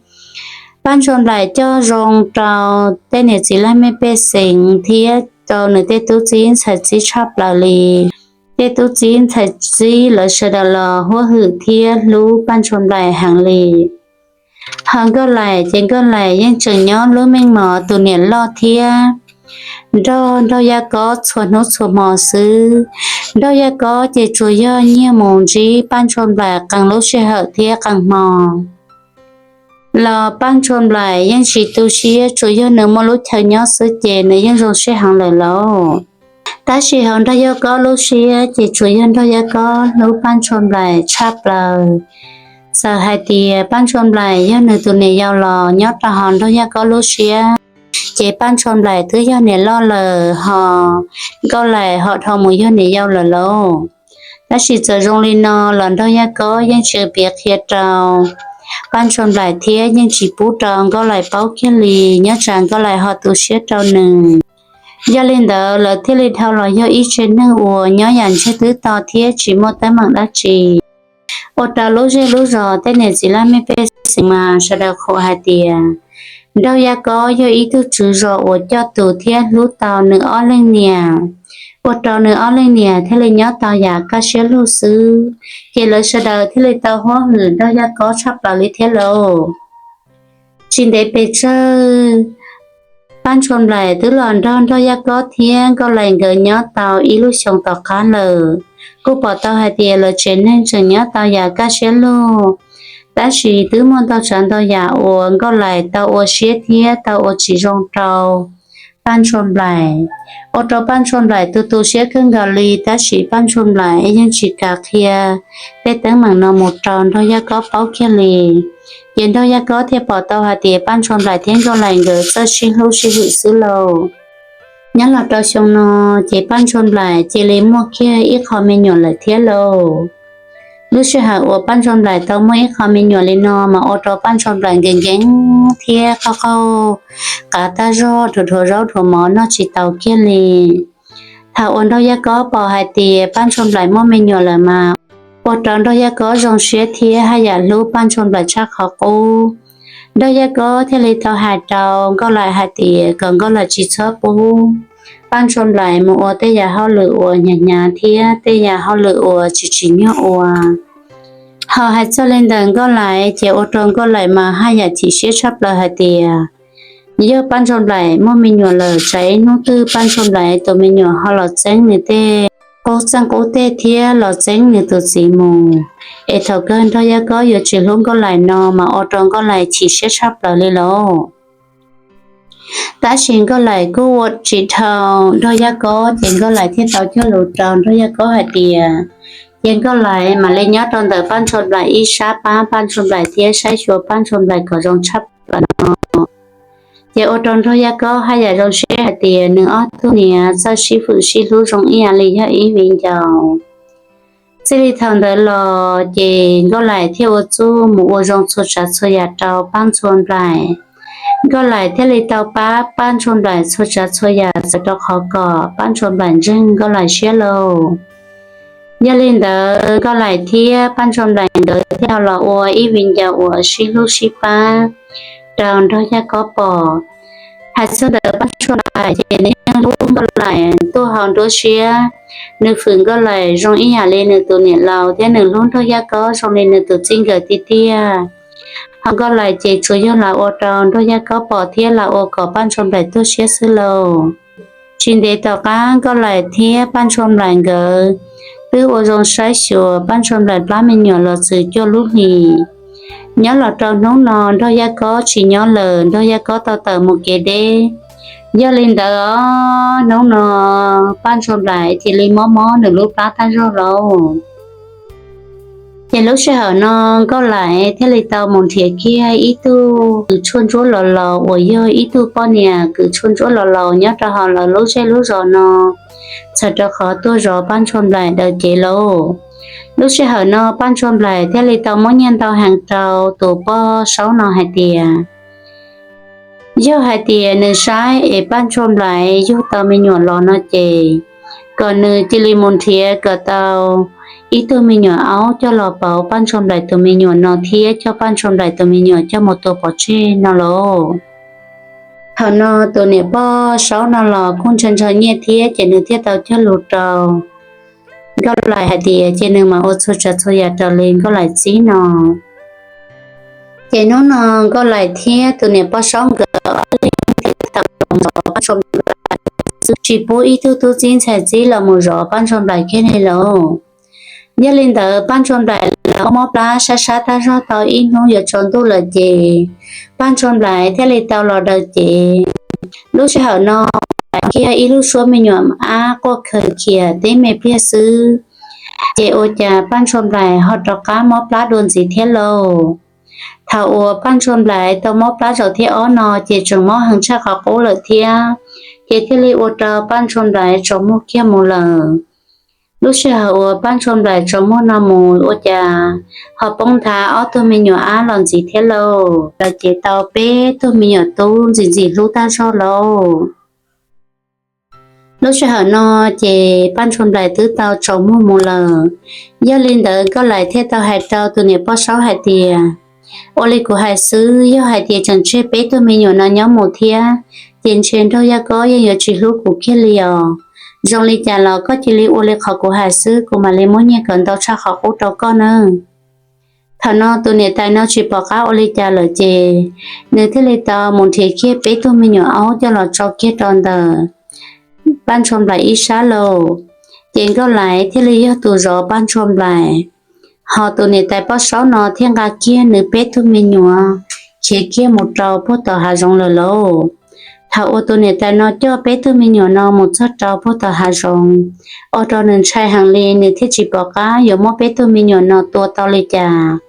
Paj Ntshua Nplaim coj zoo rau tej niam txiv laj mej pej xeem thiab rau nws tej tub txib ntxhais txib tshaj plaws li. Tej tub txib ntxhais txib lawv sawv daws los huab hwm thiab hlub Paj Ntshua Nplaim heev li. Ho Nkauj Lais ces Nkauj Lais yeej tseem nyob lub meej mom tus niam loj thiab nrog Nraug Yaj Kob txhua hnub txhua hmo xwb. Nraug Yaj Kob ces tsuas yog nyiag mus ntsib Paj Ntshua Nplaim qee lub sij hawm thiab qee hmo los Paj Ntshua Nplaim yeej tsis tu siab, tsuas yog nws muaj lub chaw nyob xwb ces nws yeej zoo siab heev lawm lauj. Tab sis hauv Nraug Yaj Kob lub siab ces tsuas yog Nraug Yaj Kob hlub Paj Ntshua Nplaim tshaj plaws. Txawm hais tias Paj Ntshua Nplaim yog nws tus niam yau los nyob rau hauv Nraug Yaj Kob lub siab ces Paj Ntshua Nplaim twb yog niam loj lawm ho Nkauj Lais ho dhau mus yog niam yau lawm lauj. Tab sis txawm zoo li no los Nraug Yaj Kob yeej tsis piav qhia rau Paj Ntshua Nplaim thiab yeej tsis pub rau Nkauj Lais paub kiag li, nyob tsam Nkauj Lais ho tu siab rau nws. Yog li ntawd lawv thiaj li dhau los yog ib tsev neeg uas nyob yam ntseg twb to thiab tsis muaj teeb meem dab tsi. Ua rau lub zej lub zos tej niam txiv laj mej pej xeem mas sawv daws qhuas hais tias Nraug Yaj Kob yog ib tug tswv zos uas coj tus thiab hlub tau nws ob leeg niam, ua rau nws ob leeg niam thiaj li nyob tau yam kaj siab lug xwb. Ces lawv sawv daws thiaj li tau huab hwm Nraug Yaj Kob tshaj plaws li thiab lauj. Tsis ntev pes tsawg, Paj Ntshua Nplaim twb los nrog Nraug Yaj Kob thiab Nkauj Lais nkawd nyob tau ib lub xyoo tom qab lawm. Kuj pom tau hais tias lawv tsev neeg tseem nyob tau yam kaj siab lug, tab sis twb muaj ntau tsav ntau yam uas Nkauj Lais tau ua siab thiab tau ua tsis zoo rau Paj Ntshua Nplaim, ua rau Paj Ntshua Nplaim tu tu siab kawg nkaus li. Tab sis Paj Ntshua Nplaim yeej tsis kam qhia tej teeb meem no mus rau Nraug Yaj Kob paub kiag li. Ces Nraug Yaj Kob thiaj pom tau hais tias Paj Ntshua Nplaim thiab Nkauj Lais nkawd txawj sib hlub sib hwm xwb lauj. Nyob los rau xyoo no, ces Paj Ntshua Nplaim cia li muaj kiag ib qho me nyuam lawm thiab lauj. Lub sij hawm uas Paj Ntshua Nplaim tau muaj ib qho me nyuam li no mas ua rau Paj Ntshua Nplaim nkees nkees thiab qaug qaug qav tab zog, dhuav dhuav zaub dhuav mov noj tsis taus kiag li. Thaum uas Nraug Yaj Kob pom hais tias Paj Ntshua Nplaim muaj me nyuam lawm mas ua rau Nraug Yaj Kob zoo siab thiab haj yam hlub Paj Ntshua Nplaim tshaj qhov qub. Nraug Yaj Kob thiaj li tau hais rau Nkauj Lais hais tias kom Nkauj Lais tsis txhob pub Paj Ntshua Nplaim mus ua tej yam hauj lwm uas hnyav hnyav thiab tej yam hauj lwm uas tsis tsim nyog ua. Ho hais txog li ntawm Nkauj Lais ces ua rau Nkauj Lais mas haj yam chim siab tshaj plaws hais tias yog Paj Ntshua Nplaim muaj me nyuam lawm, tsam ib hnub twg Paj Ntshua Nplaim tus me nyuam ho los txeeb nws tej qub txeej qub teg thiab los txeeb nws tus txiv mus, es thaum kawg Nraug Yaj Kob yuav tsis hlub Nkauj Lais no mas ua rau Nkauj Lais chim siab tshaj plaws li lauj. Tab sis Nkauj Lais kuj ua tsis dhau Nraug Yaj Kob, ces Nkauj Lais thiaj tau cog lus rau Nraug Yaj Kob hais tias, ces Nkauj Lais mam li nyob rau ntawm Paj Ntshua Nplaim ib sab pab Paj Ntshua Nplaim thiab saib xyuas Paj Ntshua Nplaim kom zoo tshaj plaws no. Ces ua rau Nraug Yaj Kob haj yam zoo siab hais tias nws ob tug niam txawj sib hwm sib hlub zoo ib yam li yog ib viv ncaus. Txij li thaum ntawd los ces Nkauj Lais thiaj ua txuj mus ua zoo txhua tsav txhua yam rau Paj Ntshua Nplaim. Nkauj Laim thiaj li tau pab Paj Ntsuag Nplaim txhua tsav txhua yam txawm rau qhov kom Paj Ntsuag Nplaim ntseeg Nkauj Laim siab lauj. Yog li ntawd Nkauj Laim thiab Paj Ntsuag Nplaim nkawd thiaj los ua ib viv ncaus uas sib hlub sib pab rau Nraug Yaj Kob pom. Hais txog ntawm Paj Ntsuag Nplaim ces nws yeej hlub Nkauj Laim tuaj haus nruab siab, nws hwm Nkauj Laim zoo ib yam li nws tus niam laus thiab nws hlub Nraug Yaj Kob zoo li nws tus txij nkawm tiag tiag. Ho Nkauj Laim ces tsuas yog los ua rau Nraug Yaj Kob pom thiab los ua kom Paj Ntsuag Nplaim tuag siab xwb lauj. Tsis ntev tom qab Nkauj Laim thiab Paj Ntsuag Nplaim nkawd twb ua zoo saib xyuas Paj Ntsuag Nplaim plab me nyuam los txwm cuaj lub hlis. Nyob los rau hnub no Nraug Yaj Kob tsis nyob lawm, Nraug Yaj Kob tau tawm mus kev deb. Yog li ntawd os, hnub no Paj Ntsuag Nplaim cia li mob mob nws lub plab tag zog lauj. Ces lub sij hawm no Nkauj Laim thiaj li tau mus nrhiav kiag ib tug kws tshuaj ntsuab los laus uas yog ib tug poj niam kws tshuaj ntsuab los laus nyob rau hauv lawv lub zej lub zos no, txhawm rau qhov tuaj zov Paj Ntsuag Nplaim daws cev lauj. Lub sij hawm no Paj Ntsuag Nplaim thiaj li tau muab nyiaj ntau heev rau tus poj saub no hais tias, yog hais tias nws saib es Paj Ntsuag Nplaim yug tau me nyuam los no ces, kom nws cia li mus nrhiav kom tau ib tug me nyuam aub coj los pauv Paj Ntsuag Nplaim tus me nyuam no thiab coj Paj Ntsuag Nplaim tus me nyuam coj mus tua pov tseg no lauj. Thaum no tus niam poj saub no los kuj ntshaw ntshaw nyiaj thiab ces nws thiaj tau cog lus rau Nkauj Laim hais tias cia nws mam ua txhua tsav txhua yam raws li Nkauj Laim txib no. Ces hnub no Nkauj Laim thiab tus niam poj saub nkawd ob leeg thiaj tau mus zov Paj Ntsuag Nplaim xwb, tsis pub ib tug tub txib ntxhais txib los mus zov Paj Ntsuag Nplaim kiag li lauj. Yog li ntawd Paj Ntsuag Nplaim los mob plab sab sab tag zog tau ib hnub yuav tsaus ntuj lawm ces Paj Ntsuag Nplaim thiaj li tau los daws cev. Lub sij hawm no kiag ib lub suab me nyuam ab quaj khaws khiav teb me pliag xwb, ces ua cas Paj Ntsuag Nplaim ho rov qab mob plab dua ntxiv thiab lauj. Thaum uas Paj Ntsuag Nplaim tau mob plab zaum thib ob no ces tseem mob heev tshaj qhov qub lawm thiab, ces thiaj li ua rau Paj Ntsuag Nplaim tsaus muag kiag mus lawm. Lub sij hawm uas Paj Ntsuag Nplaim tsaus muag no mus ua cas ho poob nthav ob tug me nyuam ab los ntxiv thiab lauj, lawv ces tau peb tug me nyuam tub ntxim ntxim hlub tag zog lauj. Lub sij hawm no ces Paj Ntsuag Nplaim twb tau tsaus muag mus lawm. Yog li ntawd Nkauj Laim thiaj tau hais rau tus niam poj saub hais tias, ua li kuv hais xwb, yog hais tias tseem tseg peb tug me nyuam no nyob mus thiab, ces ntshe Nraug Yaj Kob yeej yuav tsis hlub kuv kiag li os. Zoo li cas los koj cia li ua li qhov kuv hais xwb, kuv mam li muab nyiaj kom ntau tshaj qhov qub rau koj nawb. Thaum no tus niam tais no tsis pom qab ua li cas lawm ces nws thiaj li tau mus nrhiav kiag peb tug me nyuam aub coj los tso kiag rau ntawm Paj Ntsuag Nplaim ib sab lauj. Ces Nkauj Laim thiaj li yog tus zov Paj Ntsuag Nplaim, ho tus niam tais poj saub no thiaj nqa kiag nws peb tug me nyuam khiav kiag mus rau puag tom hav zoov lawm lauj. Thaum uas tus niam tais no coj peb tug me nyuam no mus txog rau puag tom hav zoov, ua rau nws ntshai heev li, nws thiaj tsis pom qab yuav muab peb tug me nyuam no tua tau li cas.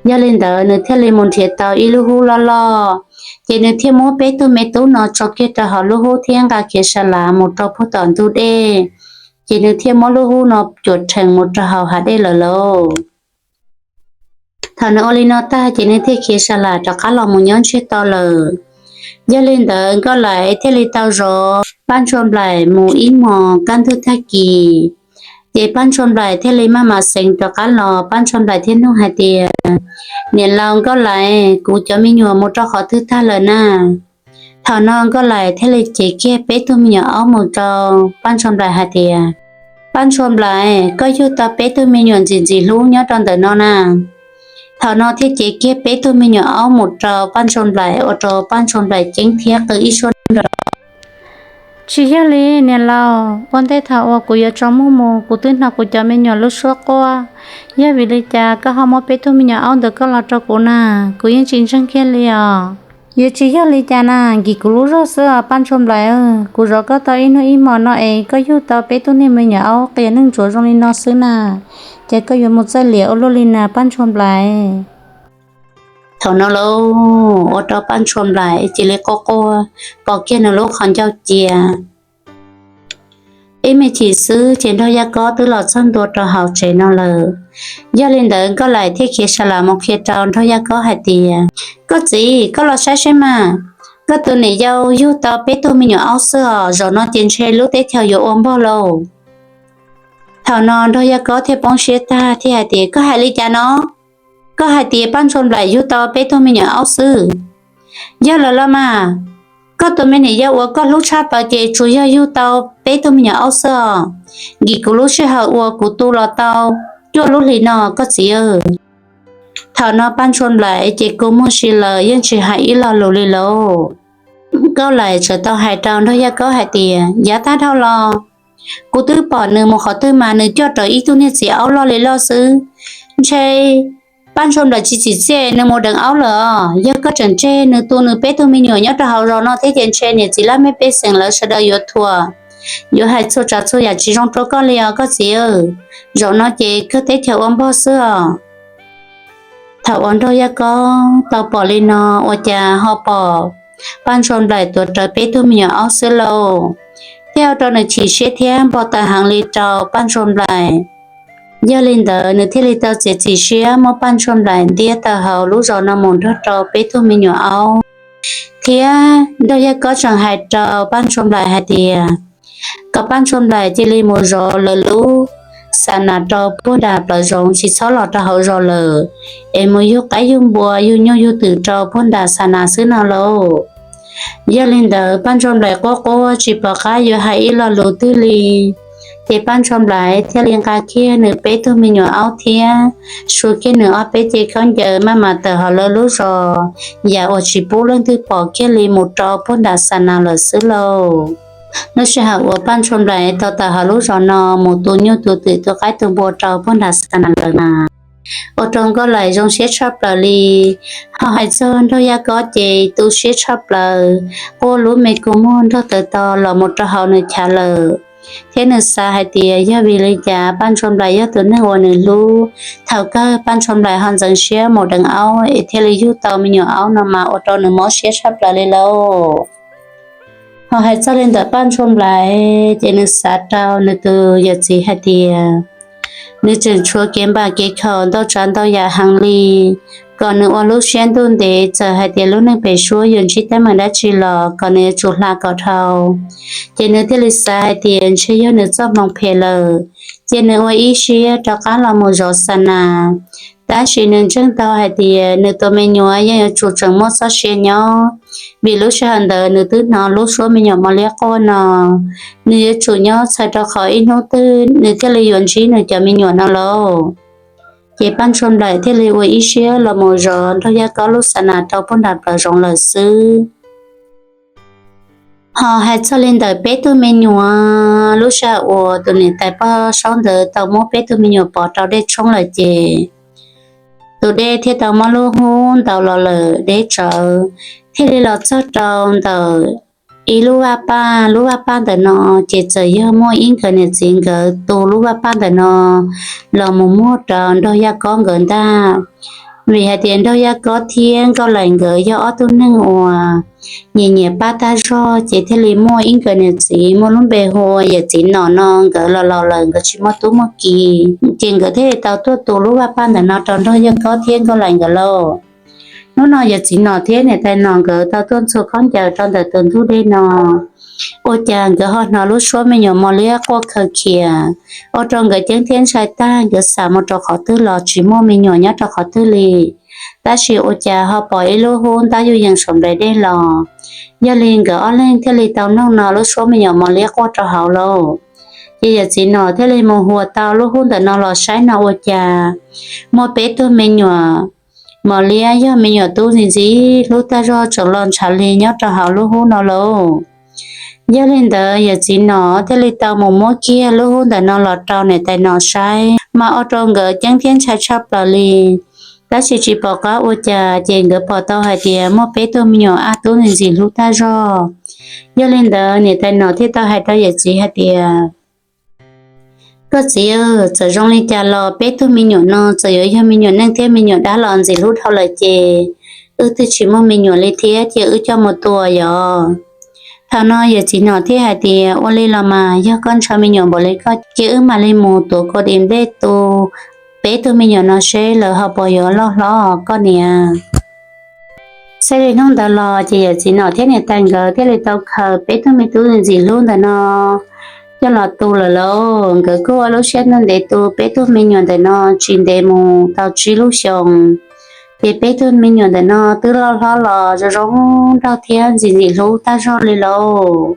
Yog li ntawd nws thiaj li mus nrhiav tau ib lub hub loj loj, ces nws thiaj muab peb tug me tub no tso kiag rau hauv lub hub thiab nqa khiav sa las mus rau puag tom ntug dej, ces nws thiaj muab lub hub no cuam rhees mus rau hauv hav dej lawm lauj. Thaum nws ua li no tag ces nws thiaj khiav sa las rov qab los mus nyob ntsiag to lawm. Yog li ntawd Nkauj Laim thiaj li tau zov Paj Ntsuag Nplaim mus ib hmos kaj ntug tag kis. Ces Paj Ntsuag Nplaim thiaj li maj mam xeev rov qab los, Paj Ntsuag Nplaim thiaj nug hais tias, niam laus Nkauj Laim, kuv cov me nyuam mus rau qhov twg tag lawm na? Thaum no Nkauj Laim thiaj li cev kiag peb tug me nyuam aub mus rau Paj Ntsuag Nplaim hais tias, Paj Ntsuag Nplaim, koj yug tau peb tug me nyuam ntxim ntxim hlub nyob rau ntawm no na. Thaum no thiaj cev kiag peb tug me nyuam aub mus rau Paj Ntsuag Nplaim, ua rau Paj Ntsuag Nplaim ceeb thiab qw ib suab nrov. Tsis yog li niam laus, ua ntej thaum uas kuv yuav tsaus muag mus kuv twb hnov kuv cov me nyuam lub suab quaj, yog vim li cas koj ho muab peb tug me nyuam aub ntawm koj los rau kuv na? Kuv yeej tsis ntseeg kiag li os. Yuav tsis yog li cas na, nkim kuv lub zog xwb os Paj Ntsuag Nplaim. Kuv zov koj tau ib hnub ib hmo no es koj yug tau peb tug niag me nyuam aub qias neej ntsuav zoo li no xwb na, ces koj yuav mus txawj liam ua luaj li na Paj Ntsuag Nplaim. Thaum no lauj, ua rau Paj Ntsuag Nplaim cia li quaj quaj, pom kiag nws lub qhov ncauj cia. Ib me chim xwb ces Nraug Yaj Kob twb los txog ntua rau hauv tsev no lawm. Yog li ntawd Nkauj Laim thiaj khiav sa las mus qhia rau Nraug Yaj Kob hais tias, koj txiv, koj los saib seb mas, Koj tus niam yau yug tau peb tug me nyuam aub xwb os, zaum no ces ntshe lub teb chaws yuav ua npog lauj. Thaum no Nraug Yaj Kob thiaj poob siab tag thiaj hais tias, Koj hais li cas no? Koj hais tias Paj Ntshua Nplaim yug tau peb tug me nyuam aub xwb? Yog lawm los mas, koj tus me niam yau uas koj hlub tshaj plaws ces tsuas yog yug tau peb tug me nyuam aub xwb os. Nkim kuv lub sij hawm uas kuv tu los tau cuaj lub hlis no koj txiv. Thaum no Paj Ntshua Nplaim ces kua muag si lawm yeej tsis hais ib lo lus li lauj. Nkauj Laim txawm tau hais rau Nraug Yaj Kob hais tias, Yav tag dhau los kuv twb pom nws mus qhov twg mas nws coj rawv ib tug niag txiv aub loj li loj xwb. Ntshe Paj Ntshua Nplaim tsis txim txiaj nws mus deev aub lawm os. Yog koj tseem tseg nws tu nws peb tug me nyuam nyob rau hauv zos no thiab ces ntshe niam txiv laj mej pej xeem lawv sawv daws yuav thuam, yuav hais txhua tsav txhua yam tsis zoo rau koj li os koj txiv. Zaum no ces kawg teb chaws ua npog xwb os. Thaum uas Nraug Yaj Kob tau pom li no, ua cas ho pom Paj Ntshua Nplaim tuav rawv peb tug me nyuam aub xwb lauj, thiaj ua rau nws chim siab thiab npau taws heev li rau Paj Ntshua Nplaim. Yog li ntawd nws thiaj li tau txiav txim siab muab Paj Ntshua Nplaim ntiab tawm hauv lub zos no mus nrog rau peb tug me nyuam aub. Thiab Nraug Yaj Kob tseem hais rau Paj Ntshua Nplaim hais tias, kom Paj Ntshua Nplaim cia li mus zov lawv lub xa nas rau puag nram plawv zoov, tsis txhob los rau hauv zos lawm, es mus yug qaib yug npua yug nyuj yug twm rau puag nram xa nas xwb no lauj. Yog li ntawd Paj Ntshua Nplaim quaj quaj tsis pom qab yuav hais ib lo lus twg li. Ces Paj Ntshua Nplaim thiaj li nqa kiag nws peb tug me nyuam aub thiab, suav kiag nws ob peb ce khaub ncaws maj mam tawm hauv lawv lub zos, yam uas tsis pub leej twg pom kiag li mus rau puag nram xa nas lawm xwb lauj. Lub sij hawm uas Paj Ntshua Nplaim tau tawm hauv lub zos no mus tu nyuj tu twm tu qaib tu npua rau puag nram xa nas lawm na, ua rau Nkauj Laim zoo siab tshaj plaws li. Ho hais txog Nraug Yaj Kob ces tu siab tshaj plaws, quaj lub me kua muag nrog taws to los mus rau hauv nws chav lawm. Thiab nws xav hais tias yog vim li cas Paj Ntshua Nplaim yog tus neeg uas nws hlub, thaum kawg Paj Ntshua Nplaim ho ntxeev siab mus deev aub es thiaj li yug tau me nyuam aub no mas ua rau nws mob siab tshaj plaws li lauj. Ho hais txog li ntawm Paj Ntshua Nplaim ces nws xav rau nws tus yawm txiv hais tias, nws tseem tshuav kev npam kev khaum ntau tsav ntau yam heev li, kom nws ua lub siab ntuj ntev, txawm hais tias lub neej pem suab yuav ntsib teeb meem dab tsi los kom nws yuav tsum hla kom dhau. Ces nws thiaj li xav hais tias ntshe yog nws txoj hmoo phem lawm, cia nws ua ib siab rov qab los mus zov xa nas. Tab sis nws ntseeg tau hais tias nws tus me nyuam yeej yuav tsum tseem muaj txoj sia nyob, vim lub sij hawm ntawd nws twb hnov lub suab me nyuam mos liab quaj no, nws yuav tsum nyob txhawm rau qhov ib hnub twg nws thiaj li yuav ntsib nws cov me nyuam no lauj. Ces Paj Ntshua Nplaim thiaj li ua ib siab los mus zov Nraug Yaj Kob lub xa nas rau puag nram plawv zoov lawm xwb. Ho hais txog li ntawm peb tug me nyuam, lub sij hawm uas tus niam tais poj saub ntawd tau muab peb tug me nyuam pov rau dej tshoob lawm ces tus dej thiaj tau muab lub hub ntaus los lawm deb tsawv, thiaj li los txog rau ntawm ib lub vaj paj. Lub vaj paj ntawm no ces txawm yog muaj ib nkawd niam txiv nkawd tu lub vaj paj ntawm no los mus muag rau Nraug Yaj Kob nkawd ntag. Vim hais tias Nraug Yaj Kob thiab Nkauj Laim nkawd yog ob tug neeg uas nyiam nyiam paj tag zog, ces thiaj li muaj ib nkawd niam txiv muaj lub npe hu ua yawm txiv Nom no, nkawd los laus lawm nkawd tsis muaj tub muaj ki, ces nkawd thiaj li tau tuaj tu lub vaj paj ntawm no rau Nraug Yaj Kob thiab Nkauj Laim nkawd lauj. Hnub no yawm txiv Nom thiab niam tais Nom nkawd tau tuaj ntxhua khaub ncaws rau ntawm tus ntug dej no, ua cas nkawd ho hnov lub suab me nyuam mos liab quaj khaws khias, ua rau nkawd ceeb thiab ntshai tag, nkawd xam mus rau qhov twg los tsis muaj me nyuam nyob rau qhov twg li. Tab sis ua cas ho pom ib lub hub ntab yuj yees saum nplaim dej los. Yog li nkawd ob leeg thiaj li tau mloog no lub suab me nyuam mos liab quaj rau hauv lauj. Ces yawm txiv Nom thiaj li mus huas tau lub hub ntawm no los saib no ua cas muaj peb tug me nyuam mos liab yog me nyuam tub ntxim ntxim hlub tag zog tseem los ntshav li nyob rau hauv lub hub no lauj. Yog li ntawd yawm txiv Nom thiaj li tau mus muab kiag lub hub ntawm no los rau niam tais Nom saib, mas ua rau nkawd ceeb thiab ntshai tshaj plaws li. Tab sis tsis pom qab ua cas, ces nkawd pom tau hais tias muaj peb tug me nyuam ab tub ntxim ntxim hlub tag zog. Yog li ntawd niam tais Nom thiaj tau hais rau yawm txiv hais tias, Koj txiv, txawm zoo li cas los peb tug me nyuam no txawm yuav yog me nyuam neeg thiab me nyuam dab los ntxim hlub dhau lawm ces wb twb tsis muaj me nyuam li thiab, cia wb coj mus tua yom. Thaum no yawm txiv Nom thiaj hais tias, Ua li los mas, yog koj ntshaw me nyuam npaum li koj, cia wb mam li mus tuav kua dis nplej tu peb tug me nyuam no seb lawv ho puas yuav loj hlob koj niam. Txij li hnub ntawd los ces yawm txiv nom thiab niam tais nkawd thiaj li tau khaws peb tug me tub ntxim hlub ntawm no coj los tu lawm lauj. Nkawd kuj ua lub siab ntev tu peb tug me nyuam ntawm no tsis ntev mus tau tsib lub xyoos, ces peb tug me nyuam ntawm no twb loj hlob los zoo zoo nraug thiab ntxim ntxim hlub tag zog li lauj.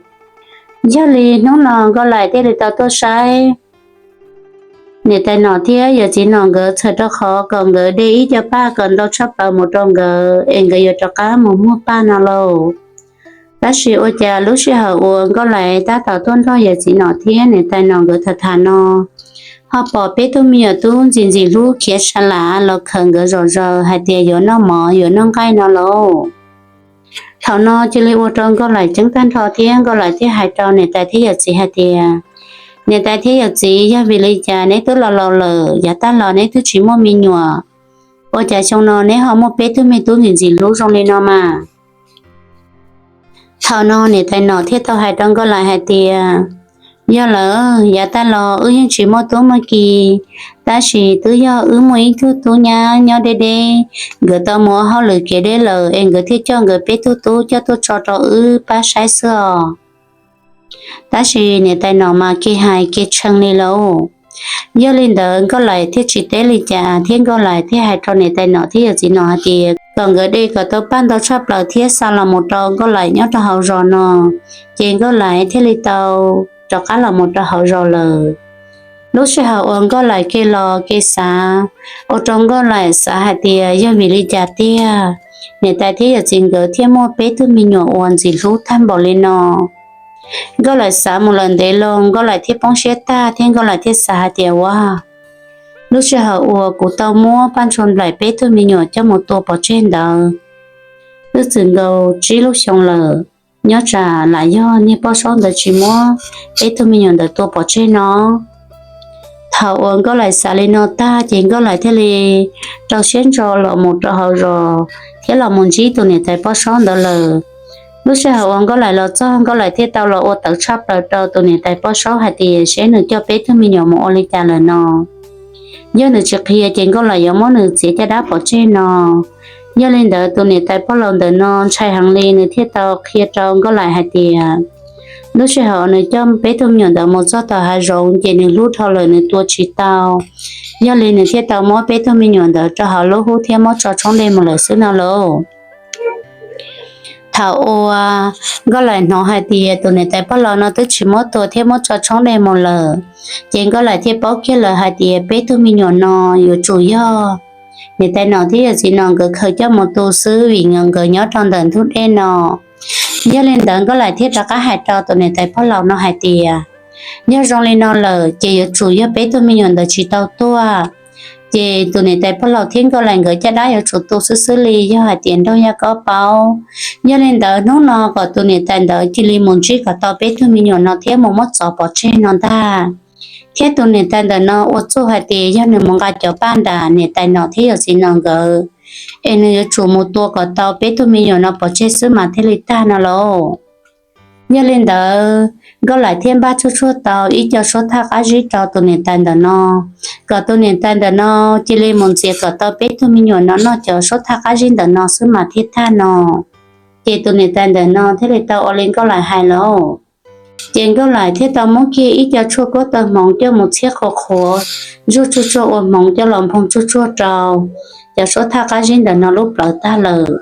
Yog li hnub no Nkauj Lais thiaj li tau tuaj saib niam tais nom thiab yawm txiv nom nkawd txhawm rau qhov kom nkawd de ib co paj kom ntau tshaj plaws mus rau nkawd es nkawd yuav rov qab mus muag paj no lauj. Tab sis ua cas lub sij hawm uas Nkauj Lais tab tom tuaj nrog yawm txiv nom thiab niam tais nom nkawd tham tham no, ho pom peb tug me nyuam tub ntxim ntxim hlub khiav sa lam los khawm nkawd zom zaws hais tias yuav noj mov yuav noj nqaij no lauj. Thaum no cia li ua rau Nkauj Lais ceeb tag nrho thiab Nkauj Lais thiaj hais rau niam tais thiab yawm txiv hais tias, niam tais thiab yawm txiv, yog vim li cas neb twb los laus lawm, yav tag los neb twb tsis muaj me nyuam, ua cas xyoo no neb ho muaj peb tug me tub ntxim ntxim hlub zoo li no mas? Thaum no niam tais nom thiaj tau hais rau Nkauj Lais hais tias, yog lawm, yav tag los wb yeej tsis muaj tub muaj ki, tab sis twb yog wb muaj ib tug tub nyab nyob deb deb, nkawd tau mus ua hauj lwm kev deb lawm es nkawd thiaj coj nkawd peb tug tub coj tuaj tso rau wb pab saib xwb os. Tab sis niam tais nom mas kev hais kev tshee li lauj. Yog li ntawd Nkauj Lais thiaj tsis teb li cas thiab Nkauj Lais thiaj hais rau niam tais nom thiab yawm txiv nom hais tias kom nkawd de kom tau paj ntau tshaj plaws thiab xa los mus rau Nkauj Lais nyob rau hauv zos no, ces Nkauj Lais thiaj li tau rov qab los mus rau hauv zos lawm. Lub sij hawm uas Nkauj Lais kev los kev xav, ua rau Nkauj Lais xav hais tias yog vim li cas tiag, niam tais thiab yawm txiv nkawd thiaj muaj peb tug me nyuam uas ntxim hlub tag npaum li no. Nkauj Lais xav mus lawm ntev loo, Nkauj Lais thiaj poob siab tag thiab Nkauj Lais thiaj xav hais tias, ua, lub sij hawm uas kuv tau muab Paj Ntshua Nplaim peb tug me nyuam coj mus tua pov tseg ntawd, twb txwm nkaus tsib lub xyoo lawm, nyob tsam lam yog niag poj saub ntawd tsis muab peb tug me nyuam ntawd tua pov tseg no. Thaum uas Nkauj Lais xav li no tag ces Nkauj Lais thiaj li rau siab ntso los mus rau hauv zos thiab los mus ntsib tus niam tais poj saub ntawd lawm. Lub sij hawm uas Nkauj Lais los txog, Nkauj Lais thiaj tau los ua tawv tshaj plaws rau tus niam tais poj saub hais tias seb nws coj peb tug me nyuam mus ua li cas lawm no. Yog nws tsis qhia ces Nkauj Lais yuav muab nws txiav caj dab pov tseg no. Yog li ntawd tus niam tais poj laus ntawm no ntshai heev li, nws thiaj tau qhia rau Nkauj Lais hais tias, lub sij hawm nws coj peb tug me nyuam ntawd mus txog tom hav zoov ces nws hlub dhau lawm nws tua tsis tau. Yog li nws thiaj tau muab peb tug me nyuam ntawd rau hauv lub hub thiab muab tso tshoob dej mus lawm xwb no lauj. Thaum uas Nkauj Lais hnov hais tias tus niam tais poj laus no twb tsis muab tua thiab muab tso tshoob dej mus lawm, ces Nkauj Lais thiaj paub kiag lawm hais tias peb tug me nyuam no yuav tsum yog niam tais nom thiab yawm txiv nom nkawd khaws coj mus tu xwb, vim nkawd nyob rau ntawm ntug dej no. Yog li ntawd Nkauj Lais thiaj rov qab hais rau tus niam tais poj laus no hais tias, yog zoo li no lawm ces yuav tsum yog peb tug me nyuam ntawd tsis tau tuaj, ces tus niam tais poj laus thiab Nkauj Lais nkawd caj dab yuav tsum tu xwb xwb li, yog hais tias nraug yaj kob paub. Yog li ntawd hnub no kom tus niam tais ntawd cia li mus ntsib kom tau peb tug me nyuam no thiab mus muab txov pov tseg no ntag. Thiab tus niam tais ntawm no ua txuj hais tias yog nws mus nqa cov paj nram niam tais nom thiab yawm txiv nom nkawd, es nws yuav tsum mus tua kom tau peb tug me nyuam no pov tseg xwb mas thiaj li tag no lauj. Yog li ntawd Nkauj Lais thiaj npaj tsuj tsuag tau ib co suab thaj qab zib rau tus niam tais ntawm no, kom tus niam tais ntawm no cia li mus ntxias kom tau peb tug me nyuam no noj cov suab thaj qab zib ntawm no xwb mas thiaj tag no. Ces tus niam tais ntawm no thiaj li tau ua li Nkauj Lais hais lauj. Ces Nkauj Lais thiaj tau muab kiag ib co tshuaj kuab taw hmoov coj mus txhiab qhuav qhuav, zuaj tsuj tsuag ua hmoov coj los nphoo tsuj tsuag rau cov suab thaj qab zib ntawm no lub plawv tag lawm.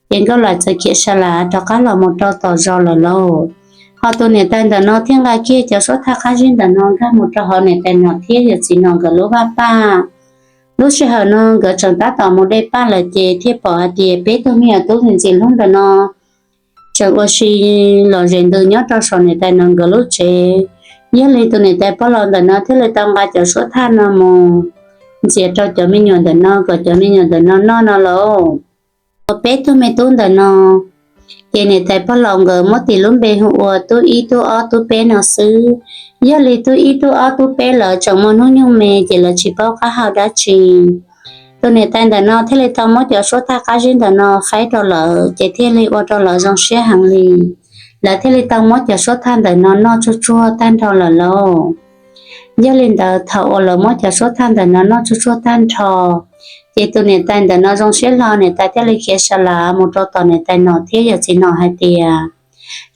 Ces Nkauj Lais txawm khiav sa lav rov qab los mus rau tom zos lawm lauj. Ho tus niam tais ntawm no thiaj nqa kiag cov suab thaj qab zib ntawm no nkag mus rau hauv niam tais nom thiab yawm txiv nom nkawd lub vaj paj. Lub sij hawm no nkawd tseem tab tom mus de paj lawm ces thiaj pom hais tias peb tug me nyuam tub ntxim ntxim hlub ntawm no tseem ua si los zes ntws nyob rau saum niam tais nom nkawd lub tsev. Yog li tus niam tais poj laus ntawm no thiaj li tau nqa cov suab thaj no mus ntxias rau cov me nyuam ntawm no kom cov me nyuam ntawm no noj no lauj. Uas peb tug me tub ntawm no, ces niam tais pog laus nkawd muab tis lub npe hu ua tub ib tub ob tub peb no xwb. Yog li tub ib tub ob tub peb lawv tseem muaj hnub nyoog me ces lawv tsis paub qab hau dab tsi. Tus niam tais ntawm no thiaj li tau muab cov suab thaj qab zib ntawm no faib rau lawv ces thiaj li ua rau lawv zoo siab heev li. Lawv thiaj li tau muab cov suab thaj ntawm no noj tsuag tsuag tag nrho lawm lauj. Yog li ntawd thaum uas lawv muab cov suab thaj ntawm no noj tsuag tsuag tag nrho, Ces tus niam tais ntawm no zoo siab hlo, niam tais thiaj li khiav sa lav mus rau tom niam tais nom thiab yawm txiv nom hais tias,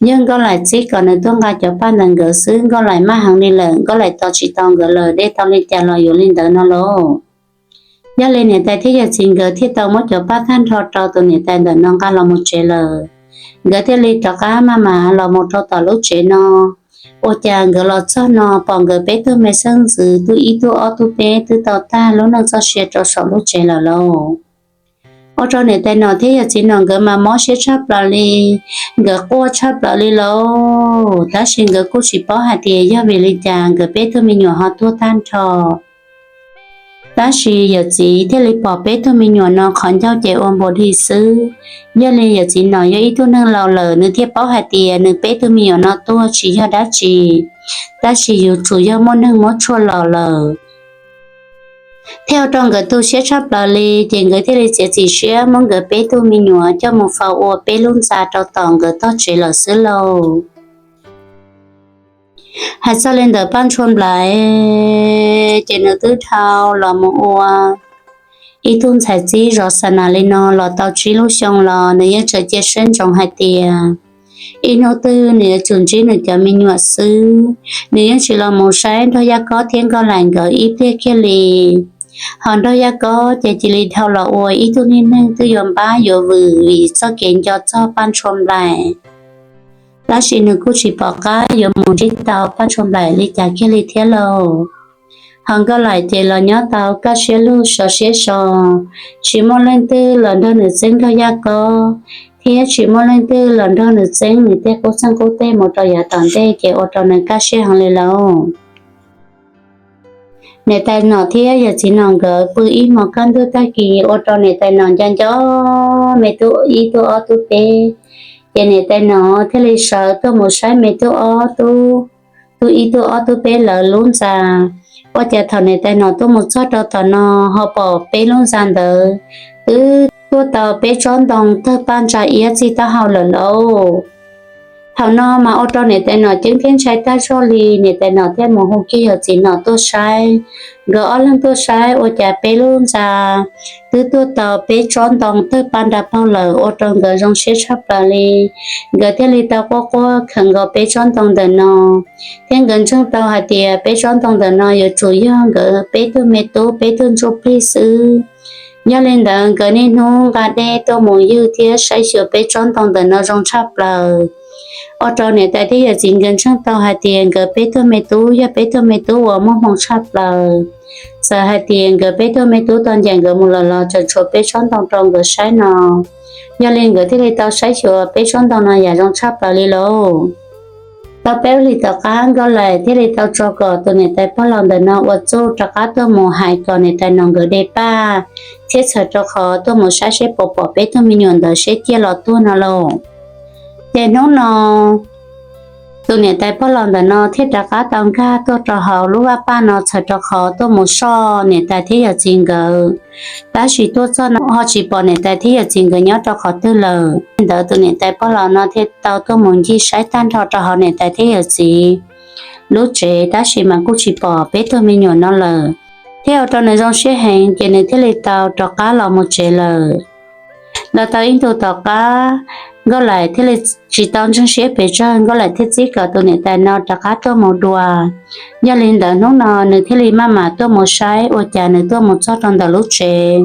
yog Nkauj Laim txib kom nws tuaj nqa cov paj ntawm nkawd xwb, Nkauj Laim maj heev li lawm, Nkauj Laim tos tsis tau nkawd lawm, dej tau li cas los yuav li ntawd no lauj. Yog li niam tais thiab yawm txiv nkawd thiaj tau muab cov paj tag nrho rau tus niam tais ntawm no nqa los mus tsev lawm. Nkawd thiaj li rov qab maj mam los mus rau tom lub tsev no. Ua cas nkawd los txog no pom nkawd peb tug me xeeb ntxwv tub ib tug ob tug peb twb tau tag lub neej txoj sia rau saum lub tsev lawm lauj. Ua rau niam tais nom thiab yawm txiv nom nkawd mas mob siab tshaj plaws li, nkawd quaj tshaj plaws li lauj. Tab sis nkawd kuj tsis paub hais tias yog vim li cas nkawd peb tug me nyuam ho tuag tag nrho. Tab sis yawm txiv thiaj li pom peb tug me nyuam no qhov ncauj ces ua npau dig xwb. Yog li yawm txiv nom yog ib tug neeg laus lawm, nws thiaj paub hais tias nws peb tug me nyuam no tuag tsis yog dab tsi, tab sis yuav tsum yog muaj neeg muab tshuaj los lawm. Thiaj ua rau nkawd tu siab tshaj plaws li, ces nkawd thiaj li txiav txim siab muab nkawd peb tug me nyuam coj mus faus ua peb lub ntxa rau tom nkawd tog tsev lawm xwb lauj. Hais txog li ntawd Paj Ntshua Nplaim, ces nws twb dhau los mus ua ib tug ntxhais txib zov xa nas li no los tau tsib lub xyoo los nws yeej tseem cia siab ntsoov hais tias ib hnub twg nws yuav tsum ntsib nws cov me nyuam xwb. Nws yeej tsis los mus saib Nraug Yaj Kob thiab Nkauj Laim nkawd ib pliag kiag li. Ho Nraug Yaj Kob ces cia li dhau los ua ib tug niag neeg twb yuav npab yuav vwm vim txoj kev nco txog Paj Ntshua Nplaim. Tab sis nws kuj tsis pom qab yuav mus ntsib tau Paj Ntshua Nplaim li cas kiag li thiab lauj. Ho Nkauj Laim ces los nyob tau kaj siab lug so siab so, tsis muaj leej twg los nrog nws txeeb Nraug Yaj Kob, thiab tsis muaj leej twg los nrog nws txeeb nws tej qub txeeg qub teg mus rau yav tom ntej, ces ua rau nws kaj siab heev li lauj. Niam tais nom thiab yawm txiv nom nkawd pw ib hmos kaj ntug tag kis ua rau niam tais nom nco nco me tub ib tub ob tub peb. Ces niam tais nom thiaj li sawv tuaj mus saib me tub ob tub, tub ib tub ob tub peb lawv lub ntxa. Ua cas thaum niam tais nom tuaj mus txog rau tom no ho pom peb lub ntxa ntawd twb tuaj tau peb tsob ntoo tawg paj ntsa iab txij taub hau lawm lauj. Thaum no mas ua rau niam tais nom ceeb thiab ntshai tag zog li, niam tais nom thiaj mus hu kiag yawm txiv nom tuaj saib. Nkawd ob leeg tuaj saib ua cas peb lub ntxa twb tuaj tau peb tsob ntoo tawg paj nra paug lawm, ua rau nkawd zoo siab tshaj plaws li. Nkawd thiaj li tau quaj quaj khaws nkaus peb tsob ntoo ntawm no, thiab nkawd ntseeg tau hais tias peb tsob ntoo ntawm no yuav tsum yog nkawd peb tug me tub peb tug ntsuj plig xwb. Yog li ntawd nkawd niaj hnub nqa dej tuaj mus ywg thiab saib xyuas peb tsob ntoo ntawm no zoo tshaj plaws. Ua rau niam tais thiab yawm txiv nkawd ntseeg tau hais tias nkawd peb tug me tub yog peb tug me tub uas muaj hmoo tshaj plaws. Txawm hais tias nkawd peb tug me tub tau ncaim nkawd mus lawm los tseem tshuav peb tsob ntoo rau nkawd saib no. Yog li nkawd thiaj li tau saib xyuas peb tsob ntoo no yam zoo tshaj plaws li lauj. Tau peb hlis tom qab Nkauj Laim thiaj li tau tso kom tus niam tais pog laus ntawm no ua txuj rov qab tuaj mus hais kom niam tais nom nkawd de paj, thiab txhawm rau qhov tuaj mus saib seb puas pom peb tug me nyuam ntawd seb ciaj los tuag no lauj. Ces hnub no tus niam tais pog laus ntawm no thiaj rov qab tau nkag tuaj rau hauv lub vaj paj no txhawm rau qhov tuaj mus soj niam tais thiab yawm txiv nkawd. Tab sis tuaj txog no ho tsis pom niam tais thiab yawm txiv nkawd nyob rau qhov twg lawm. Li ntawd tus niam tais pog laus no thiaj tau tuaj mus ncig saib tag nrho rau hauv niam tais thiab yawm txiv lub tsev, tab sis mas kuj tsis pom peb tug me nyuam no lawm. Thiab ua rau nws zoo siab heev, ces nws thiaj li tau rov qab los mus tsev lawm. Los tau ib ntus tom qab, Nkauj Laim thiaj li tsis tau ntseeg siab pes tsawg, Nkauj Laim thiaj txib kom tus niam tais no rov qab tuaj mus dua. Yog li ntawd hnub no nws thiaj li maj mam tuaj mus saib, ua cas nws tuaj mus txog rau ntawm lub tsev,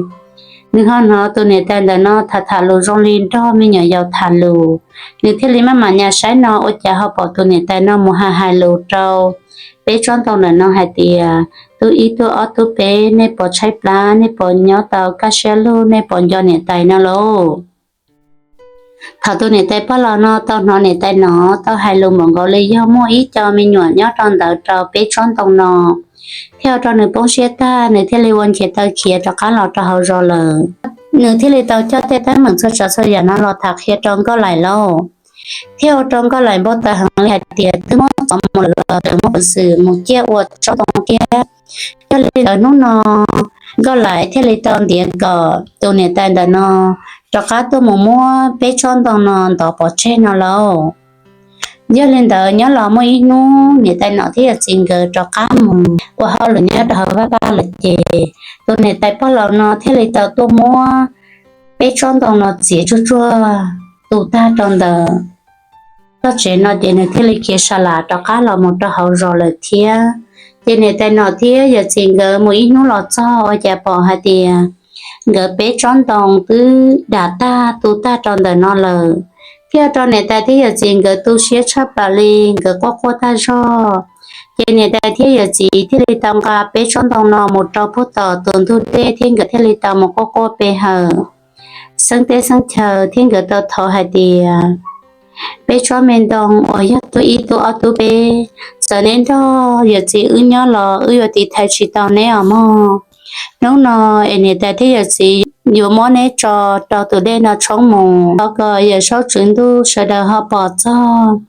nws ho hnov tus niam tais ntawm no tham tham lus zoo li nrog me nyuam yaus tham lus. Nws thiaj li maj mam nyas saib no, ua cas ho pom tus niam tais no mus hais hais lus rau peb tsob ntoo ntawm no hais tias, tub ib tug ob tug peb, nej puas tshaib plab, nej puas nyob tau kaj siab lug, nej puas nco niam tais no lauj? Thaum tus niam tais pog laus no tau hnov niam tais no tau hais lus npaum nkaus li yog muaj ib co me nyuam nyob rau ntawd rau peb tsob ntoo no, thiaj ua rau nws poob siab tag, nws thiaj li ua nchias taw khiav rov qab los rau hauv zos lawm. Nws thiaj li tau coj tej teeb meem txhua tsav txhua yam no los tham qhia rau Nkauj Laim lauj. Thiaj ua rau Nkauj Laim npau taws heev li hais tias twb muab txov mus lawm los tseem muaj peev xwm mus ciaj ua tsob ntoo thiab. Yog li ntawd hnub no Nkauj Laim thiaj li tau ntiav kom tus niam tais ntawm no rov qab tuaj mus muab peb tsob ntoo no ntov pov tseg no lauj. Yog li ntawd nyob los muaj ib hnub niam tais nom thiab yawm txiv nkawd rov qab mus ua hauj lwm nyob rau hauv vaj paj lawm ces tus niam tais pog laus no thiaj li tau tuaj muab peb tsob ntoo no txiav tsuag tsuag tu tag rau ntawm txoj tsev no ces nws thiaj li khiav sa las rov qab los mus rau hauv zos lawm thiab. Ces niam tais nom thiab yawm txiv nkawd mus ib hnub los txog ua cas pom hais tias nkawd peb tsob ntoo twb dam tag tu tag rau ntawm no lawm, thiaj rau niam tais thiab yawm txiv nkawd tu siab tshaj plaws li, nkawd quaj quaj tag zog. Ces niam tais thiab yawm txiv thiaj li tau nqa peb tsob ntoo no mus rau puag tom tus ntug dej thiab nkawd thiaj li tau mus quaj quaj pe hawm xeeb teb xeeb chaw thiab nkawd tau thov hais tias, peb tsob me ntoo uas yog tub ib tub ob tub peb, txawm neb nrog yawm txiv wb nyob los wb yuav tiv thaiv tsis tau neb os mog. Hnub no es niam tais thiab yawm txiv yuav muab neb tso rau tus dej no tshoob mus, thov kom yawm saub tswv ntuj sawv daws ho pom txog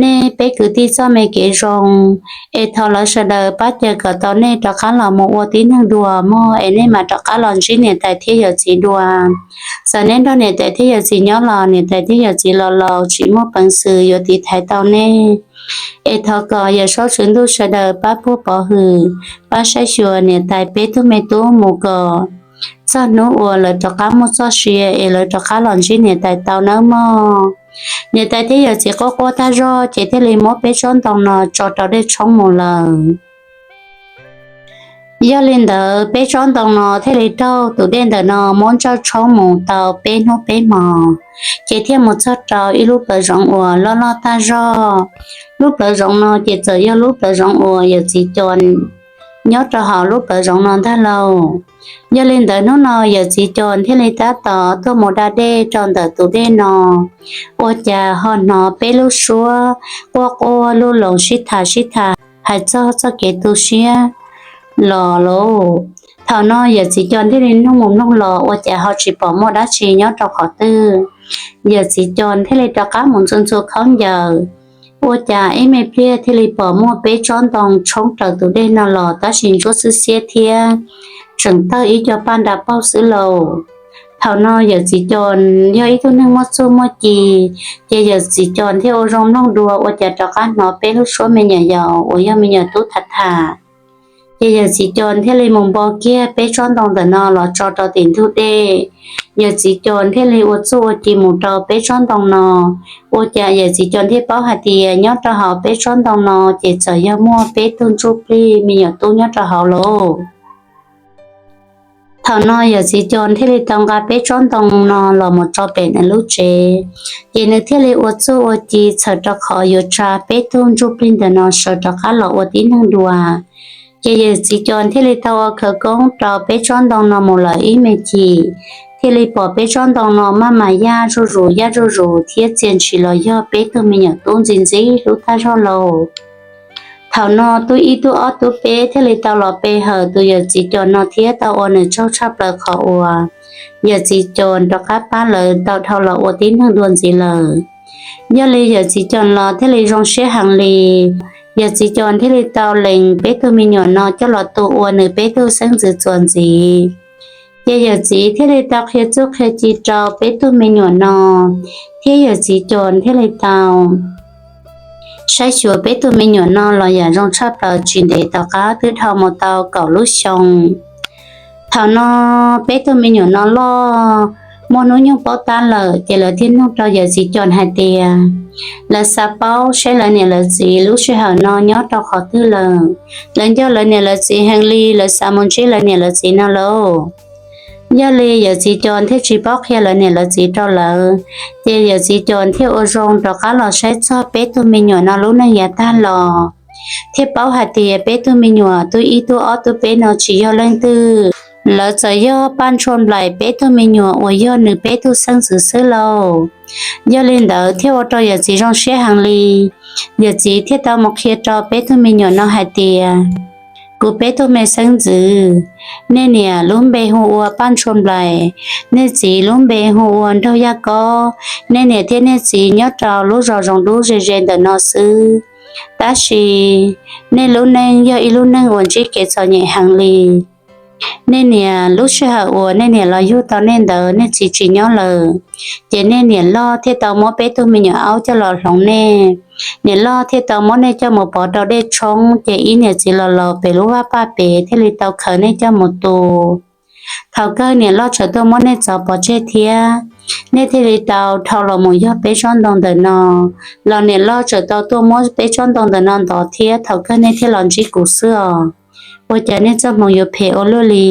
nej peb kwv tij txoj me kev zoo, es thov lawv sawv daws pab caw kom tau nej rov qab los mus ua tib neeg dua mog, es nej mam rov qab los ntsib niam tais thiab yawm txiv dua. Txawm neb nrog niam tais thiab yawm txiv nyob los niam tais thiab yawm txiv los laus tsis muaj peev xwm yuav tiv thaiv tau nej. Es thov kom yawm saub tswv ntuj sawv daws pab puag pov hwm, pab saib xyuas niam tais peb tug me tub mus kom txog hnub uas lawv rov qab muaj txoj sia es lawv rov qab los ntsib niam tais tau nawb mog. Niam tais thiab yawm txiv quaj quaj tag zog ces thiaj li muab peb tsob ntoo no tso rau dej tshoob mus lawm. Yog li ntawd peb tsob ntoo no thiaj li raug tus dej ntawm no muab ntsawj tshoob mus tau peb hnub peb hmo, ces thiaj mus txog rau ib lub plawv zoov uas loj loj tag zog. Lub plawv zoov no ces txawm yog lub plawv zoov uas yawm txiv co nyob rau hauv lub plawv zoov no ntag lauj. Yog li ntawd hnub no yawm txiv co thiaj li tab tom tuaj mus da dej rau ntawm tus dej no, ua cas ho hnov peb lub suab quaj quaj luj loos sib tham sib tham hais txog txoj kev tu siab los lauj. Thaum no yawm txiv co thiaj li nug mus nug los ua cas ho tsis pom muaj dab tsi nyob rau qhov twg. Yawm txiv co thiaj li rov qab mus ntxua ntxua khaub ncaws, ua cas ib me pliag thiaj li pom muaj peb tsob ntoo tshoob raws tus dej no los tab sis ntsuab xwb xiab thiab tseem tawg ib co paj nra paug xwb lauj. Thaum no yawm txiv co yog ib tug neeg muaj txuj muaj ci, ces yawm txiv co thiaj ua zoo mloog dua ua cas rov qab hnov peb lub suab me nyuam yaus uas yog me nyuam tub tham tham. Ces yawm txiv co thiaj li mus npo kiag peb tsob ntoo ntawm no los tso rau tim ntug dej. Yawm txiv co thiaj li ua txuj ua ci mus rau peb tsob ntoo no, ua cas yawm txiv co thiaj paub hais tias nyob rau hauv peb tsob ntoo no ces txawm yog muaj peb tug ntsuj plig me nyuam tub nyob rau hauv lauj. Thaum no yawm txiv co thiaj li tau nqa peb tsob ntoo no los mus tso pem nws lub tsev, ces nws thiaj li ua txuj ua ci txhawm rau qhov yuav tsa peb tug ntsuj plig ntawm no sawv rov qab los ua tib neeg dua. Ces yawm txiv co thiaj li tau ua khawv koob rau peb tsob ntoo no mus lawm ib me chim, thiaj li pom peb tsob ntoo no maj mam yaj zuj zus yaj zuj zus thiab txia ntshis los yog peb tug me nyuam tub ntxim ntxim hlub tag zog lauj. Thaum no tub ib tub ob tub peb thiaj li tau los pe hawm tus yawm txiv co no thiab tau ua nws tsaug tshaj plaws qhov uas yawm txiv co rov qab pab lawv tau dhau los ua tib neeg dua ntxiv lawm. Yog li yawm txiv co los thiaj li zoo siab heev li. Yawm txiv co thiaj li tau lees peb tug me nyuam no coj los tu ua nws peb tug xeeb ntxwv txuas ntxiv. Ces yawm txiv thiaj li tau qhia txuj qhia ci rau peb tug me nyuam no, thiab yawm txiv co thiaj li tau saib xyuas peb tug me nyuam no los yam zoo tshaj plaws. Tsis ntev tom qab twb dhau mus tau kaum lub xyoo. Thaum no peb tug me nyuam no loj muaj hnub nyoog paub tab lawm, ces lawv thiaj nug rau yawm txiv co hais tias, lawv xav paub seb lawv niam lawv txiv lub sij hawm no nyob rau qhov twg lawm. Lawv nco lawv niam lawv txiv heev li, lawv xav mus ntsib lawv niam lawv txiv no lauj. Yog li yawm txiv co thiaj tsis paub qhia lawv niam lawv txiv rau lawv, ces yawm txiv co thiaj ua zoo rov qab los saib txog peb tug me nyuam no lub neej yav tag los, thiaj paub hais tias peb tug me nyuam tub ib tub ob tub peb no tsis yog leej twg, lawv txawm yog Paj Ntshua Nplaim peb tug me nyuam uas yog nws peb tug xeeb ntxwv xwb lauj. Yog li ntawd thiaj ua rau yawm txiv zoo siab heev li. Yawm txiv thiaj tau mus qhia rau peb tug me nyuam no hais tias, kuv peb tug me xeeb ntxwv, nej niam lub npe hu ua Paj Ntshua Nplaim, nej txiv lub npe hu ua Nraug Yaj Kob. Nej niam thiab nej txiv nyob rau lub zos Zoov Dub ze ze ntawm no xwb, tab sis nej lub neej yog ib lub neej uas ntsib kev txom nyem heev li. Nej niam, lub sij hawm uas nej niam los yug tau nej ntawd nej txiv tsis nyob lawm, ces nej niam loj thiaj tau muab peb tug me nyuam aub coj los hloov nej. Niam loj thiaj tau muab nej coj mus pov rau dej tshoob, ces ib niam txiv los los pem lub vaj paj pem thiaj li tau khaws nej coj mus tu. Thaum kawg niam loj txawm tuaj muab nej txov pov tseg thiab, nej thiaj li tau dhau los mus yog peb tsob ntoo ntawm no. Los niam loj txawm tau tuaj muab peb tsob ntoo ntawm no ntov thiab, thaum kawg nej thiaj los ntsib kuv xwb os. Ua cas nej txoj hmoov yuav phem ua luaj li,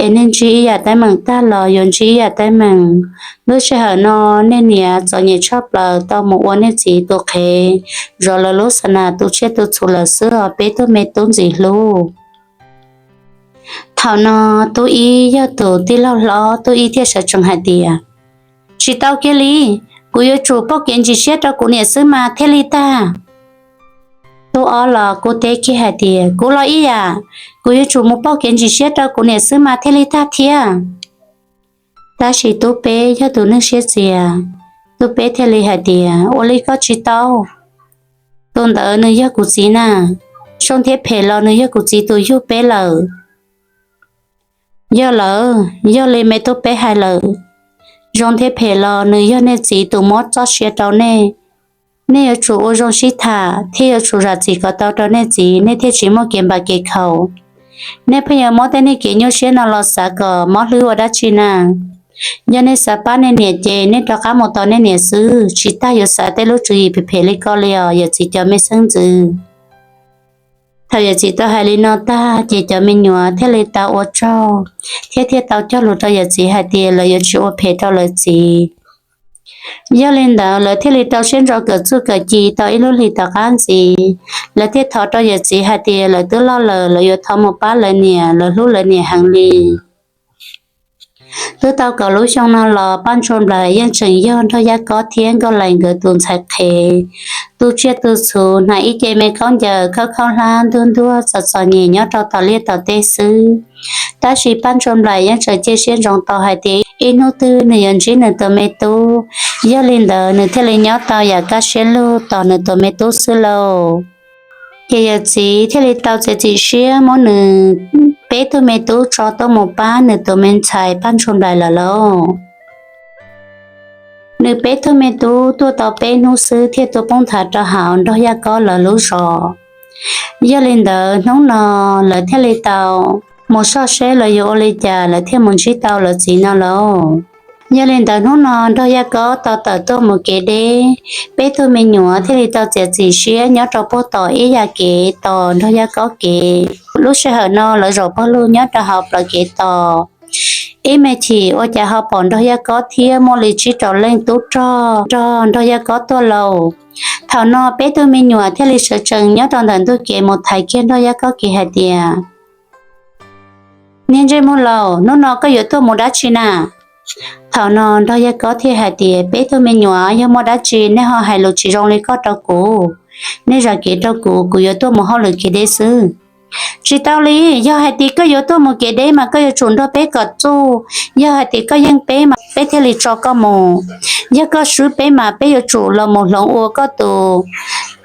es nej ntsib ib yam teeb meem tag los yuav ntsib ib yam teeb meem. Lub sij hawm no nej niam txom nyem tshaj plaws tau mus ua nej txiv tus qhev, zov lawv lub xa nas tu tsiaj tu txhu lawm xwb os peb tug me tub ntxim hlub. Thaum no tub ib yog tus tij laug hlob, tub ib thiaj sawv tsees hais tias, tsis tau kiag li, kuv yuav tsum pauj kev ntsis siab rau kuv niam xwb mas thiaj li tag. Tub ob los kuj teb kiag hais tias, kuv los ib yam, kuv yuav tsum mus pauj kev ntsis siab rau kuv niam xwb mas thiaj li tag thiab. Tab sis tub peb yog tus neeg siab txias, tub peb thiaj li hais tias, ua li koj tsis tau. Tus ntawd nws yog kuv txiv na, zoo thiab phem los nws yog kuv txiv tus yug peb lawm. Yog lawm, yog li me tub peb hais lawm, zoo thiab phem los nws yog nej txiv tus muab txoj sia rau nej. Nej yuav tsum ua zoo sib tham thiab yuav tsum zam txim kom tau rau nej txiv, nej thiaj tsis muaj kev npam kev khaum. Nej pheej yuav muab tej niag kev nyuaj siab no los xav kom mob hlwb ua dab tsi na? Yog nej xav pab nej niam ces nej rov qab mus tos nej niam xwb, tsis tas yuav xav tej lub tswv yim phem phem li ko li os yawm txiv cov me xeeb ntxwv. Thaum yawm txiv tau hais li no tag ces cov me nyuam thiaj li tau ua tsaug thiab thiaj tau cog lus rau yawm txiv hais tias lawv yuav tsis ua phem rau lawv txiv. Yog li ntawd lawv thiaj li rau siab ntso kawm txuj kawm ci tau ib lub hlis tom qab ntxiv, lawv thiaj thov rau yawm txiv hais tias lawv twb loj lawm, lawv yuav thov mus pab lawv niam, lawv hlub lawv niam heev li. Twb tau kaum lub xyoo no los Paj Ntsuag Nplaim yeej tseem yog Nraug Yaj Kob thiab Nkauj Laim nkawd tus ntxhais qhev, tu tsiaj tu txhu, hnav ib ce me khaub ncaws khaub khaub hlab ntuag ntuag txom txom nyem nyob rau tom liaj tom teb xwb. Tab sis Paj Ntsuag Nplaim yeej tseem cia siab ntsoov tau hais tias ib hnub twg nws yuav ntsib nws tus me tub, yog li ntawd nws thiaj li nyob tau yam kaj siab lug tos nws tus me tub xwb lauj. Ces yawm txiv thiaj li tau txiav txim siab muab nws peb tug me tub tso tuaj mus pab nws tus me ntxhais Paj Ntsuag Nplaim lawm lauj. Nws peb tug me tub tuaj tau peb hnub xwb thiaj tuaj poob nthav rau hauv Nraug Yaj Kob lawv lub zos. Yog li ntawd hnub no lawv thiaj li tau mus soj seb lawv yuav ua li cas lawv thiaj mus ntsib tau lawv txiv no lauj. Yog li ntawd hnub no Nraug Yaj Kob tau tawm tuaj mus kev deb, peb tug me nyuam thiaj li tau txiav txim siab nyob rau puag tom ib yam kev tos Nraug Yaj Kob kev. Lub sij hawm no lawv zaum pawg lug nyob rau hauv plawv kev tos. Ib me chim ua cas ho pom Nraug Yaj Kob thiab muaj li tsib rau leej tub rog nrog Nraug Yaj Kob tuaj lauj. Thaum no peb tug me nyuam thiaj li sawv tsees nyob rau ntawm ntug kev mus thaiv kiag Nraug Yaj Kob kev hais tias, niag ntsej muag laus, hnub no koj yuav tuaj mus dab tsi na? Thaum no Nraug Yaj Kob thiaj hais tias, peb tug me nyuam, yog muaj dab tsi nej ho hais lus tsis zoo li koj rau kuv? Nej zam kev rau kuv, kuv yuav tuaj mus hauj lwm kev deb xwb. Tsis tau li, yog hais tias koj yuav tuaj mus kev deb mas koj yuav tsum nrog peb kom txuj. Yog hais tias koj yeej peb mas peb thiaj li tso koj mus. Yog koj swb peb mas peb yuav tsum los mus hloov ua koj tus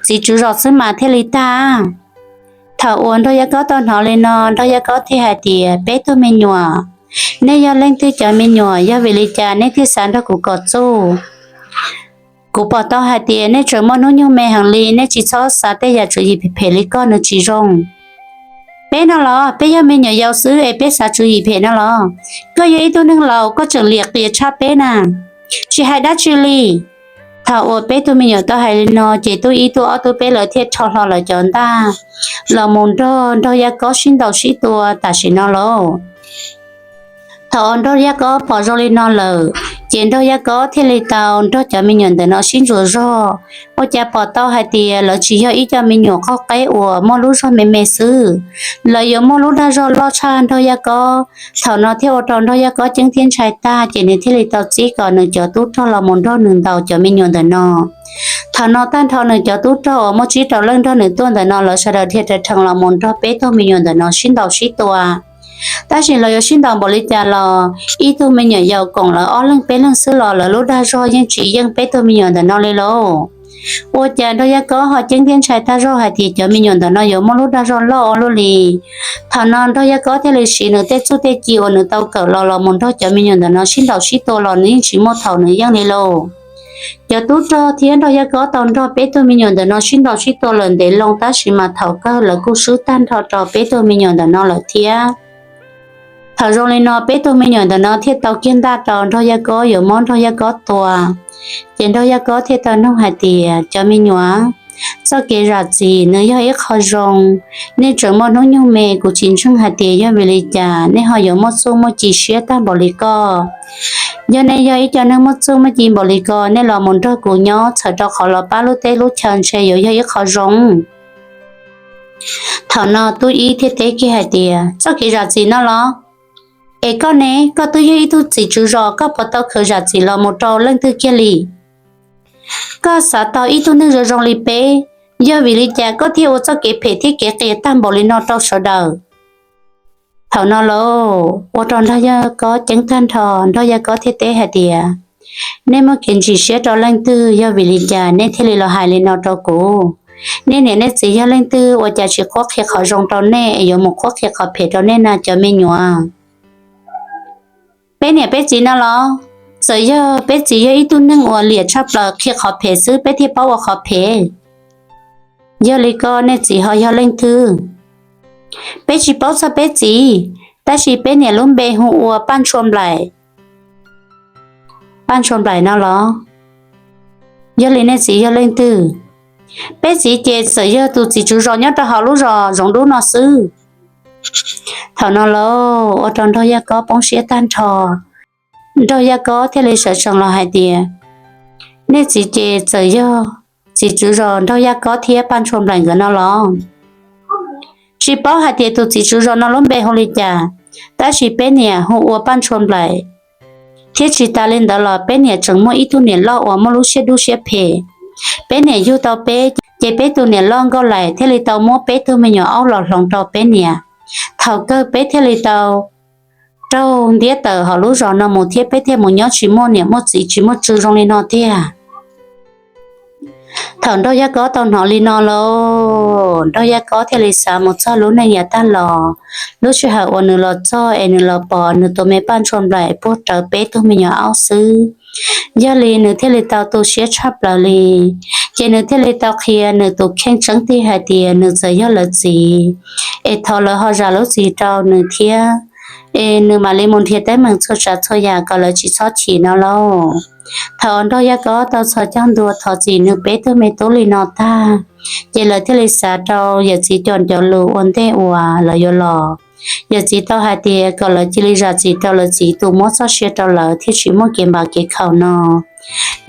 txiv tswv zos xwb mas thiaj li tag. Thaum uas Nraug Yaj Kob tau hnov li no, Nraug Yaj Kob thiaj hais tias, peb tug me nyuam, nej yog leej twg cov me nyuam, yog vim li cas nej thiaj xav nrog kuv kom txuj? Kuv pom tau hais tias nej tseem muaj hnub nyoog me heev li, nej tsis txhob xav tej yam tswv yim phem phem li koj, nws tsis zoo. Peb no los peb yog me nyuam yaus xwb es peb xav tswv yim phem no los? Koj yog ib tug neeg laus, koj tseem liam qias tshaj peb na. Tsis hais dab tsi li. Thaum uas peb tug me nyuam tau hais li no ces tub ib tug ob tug peb lawv thiaj rho hlo lawv cov ntaj los mus nrog Nraug Yaj Kob sib ntaus sib tua tam sim no lauj. Thaum uas Nraug Yaj Kob pom zoo li no lawm, ces Nraug Yaj Kob thiaj li tau nrog cov me nyuam ntawm no sib ntsuas zog. Ua cas pom tau hais tias lawv tsis yog ib co me nyuam qoj qeb uas muaj lub zog me me xwb, lawv yuav muaj lub dag zog loj tshaj Nraug Yaj Kob. Thaum no thiaj ua rau Nraug Yaj Kob ceeb thiab ntshai tag, ces nws thiaj li tau txib kom nws cov tub rog los mus nrog nws ntaus cov me nyuam ntawm no. Thaum no tag nrho nws cov tub rog uas muaj tsib rau leej nrog nws tuaj ntawm no, lawv sawv daws dhia rawv rhees los mus nrog peb tug me nyuam ntawm no sib ntaus sib tua. Tab sis lawv yuav sib ntaus npaum li cas los ib tug me nyuam yaus koom lawv ob leeg peb leeg xwb los lawv lub dag zog yeej tsis yeej peb tug me nyuam ntawm no li lauj. Ua cas Nraug Yaj Kob ho ceeb thiab ntshai tag zog hais tias cov me nyuam ntawm no yuav muaj lub dag zog loj ua luaj li. Thaum no Nraug Yaj Kob thiaj li siv nws tej txuj tej ci uas nws tau kawm los los mus nrog cov me nyuam ntawm no sib ntaus sib tua los nws yeej tsis muaj thaum nws yeej li lauj. Cov tub rog thiab Nraug Yaj Kob tau nrog peb tug me nyuam ntawm no sib ntaus sib tua lawm ntev loo tab sis mas thaum kawg lawv kuj swb tag nrho rau peb tug me nyuam ntawm no lawm thiab. Thaum zoo li no peb tug me nyuam ntawm no thiaj tau kiag ntaj rau Nraug Yaj Kob yuav muab Nraug Yaj Kob tua. Ces Nraug Yaj Kob thiaj tau nug hais tias, cov me nyuam, txoj kev zam txim nws yog ib qho zoo. Nej tseem muaj hnub nyoog me, kuv tsis ntseeg hais tias yog vim li cas nej ho yuav muaj txuj muaj ci siab tag npaum li ko. Yog nej yog ib co neeg muaj txuj muaj ci npaum li ko, nej los mus nrog kuv nyob txhawm rau qhov los pab lub teb lub chaw ntshe yuav yog ib qho zoo. Thaum no tub ib thiaj teb kiag hais tias, txoj kev zam txim no los? Es koj ne, koj twb yog ib tug txiv tswv zos, koj puas tau khaws zam txim los mus rau leej twg kiag li? Koj xav tau ib tug neeg zoo zoo li peb, yog vim li cas koj thiaj ua txoj kev phem thiab kev qias tag npaum li no rau sawv daws? Thaum no lauj, ua rau Nraug Yaj Kob ceeb tag nrho, Nraug Yaj Kob thiaj teb hais tias, nej muaj kev ntsis siab rau leej twg, yog vim li cas nej thiaj li los hais li no rau kuv? Nej niam nej txiv yog leej twg ua cas tsis qhuab qhia qhov zoo rau nej es yuav mus qhuab qhia qhov phem rau nej na cov me nyuam? Peb niam peb txiv no los? Txawm yog peb txiv yog ib tug neeg uas liam tshaj plaws qhia qhov phem xwb peb thiaj paub ua qhov phem. Yog li ko nej txiv ho yog leej twg? Peb tsis paub txog peb txiv, tab sis peb niam lub npe hu ua Paj Ntshua Nplaim. Paj Ntshua Nplaim no los? Yog li nej txiv yog leej twg? Peb txiv ces txawm yog tus txiv tswv zos nyob rau hauv lub zos Zoov Dub no xwb. Thaum no lauj, ua rau Nraug Yaj Kob poob siab tag nrho. Nraug Yaj Kob thiaj li sawv tsees los hais tias, nej txiv ces txawm yog txiv tswv zos Nraug Yaj Kob thiab Paj Ntshua Nplaim nkawd no los? Tsis paub hais tias tus txiv tswv zos no lub npe hu li cas, tab sis peb niam hu ua Paj Ntshua Nplaim. Thiab tsis tas li ntawd los peb niam tseem muaj ib tug niam loj uas muaj lub siab dub siab phem. Peb niam yug tau peb, ces peb tus niam loj Nkauj Laim thiaj li tau muab peb tug me nyuam aub los hloov rau peb niam. Thaum kawg peb thiaj li tau raug ntiab tawm hauv lub zos no mus thiab peb thiaj mus nyob tsis muaj niam muaj txiv tsis muaj tswv zoo li no tiag. Thaum Nraug Yaj Kob tau hnov li no lauj, Nraug Yaj Kob thiaj li xav mus txog lub neej yav tag los. Lub sij hawm uas nws los txog es nws los pom nws tus me Paj Ntshua Nplaim puag rawv peb tug me nyuam aub xwb, yog li nws thiaj li tau tu siab tshaj plaws li. Ces nws thiaj li tau qhia nws tus kheej tseeb tiag hais tias nws txawm yog lawv txiv, es thov lawv ho zam lub txim rau nws thiab, es nws mam li mus nrhiav teeb meem txhua tsav txhua yam kom lawv tsis txhob chim no lauj. Thaum Nraug Yaj Kob tau txhos caug ntua thov txim nws peb tug me tub li no tag, ces lawv thiaj li xav rau yawm txiv cov cov lus ua ntej uas lawv yuav los. Yawm txiv tau hais tias kom lawv cia li zam txim rau lawv txiv tus muab txoj sia rau lawv thiaj tsis muaj kev npam kev khaum no.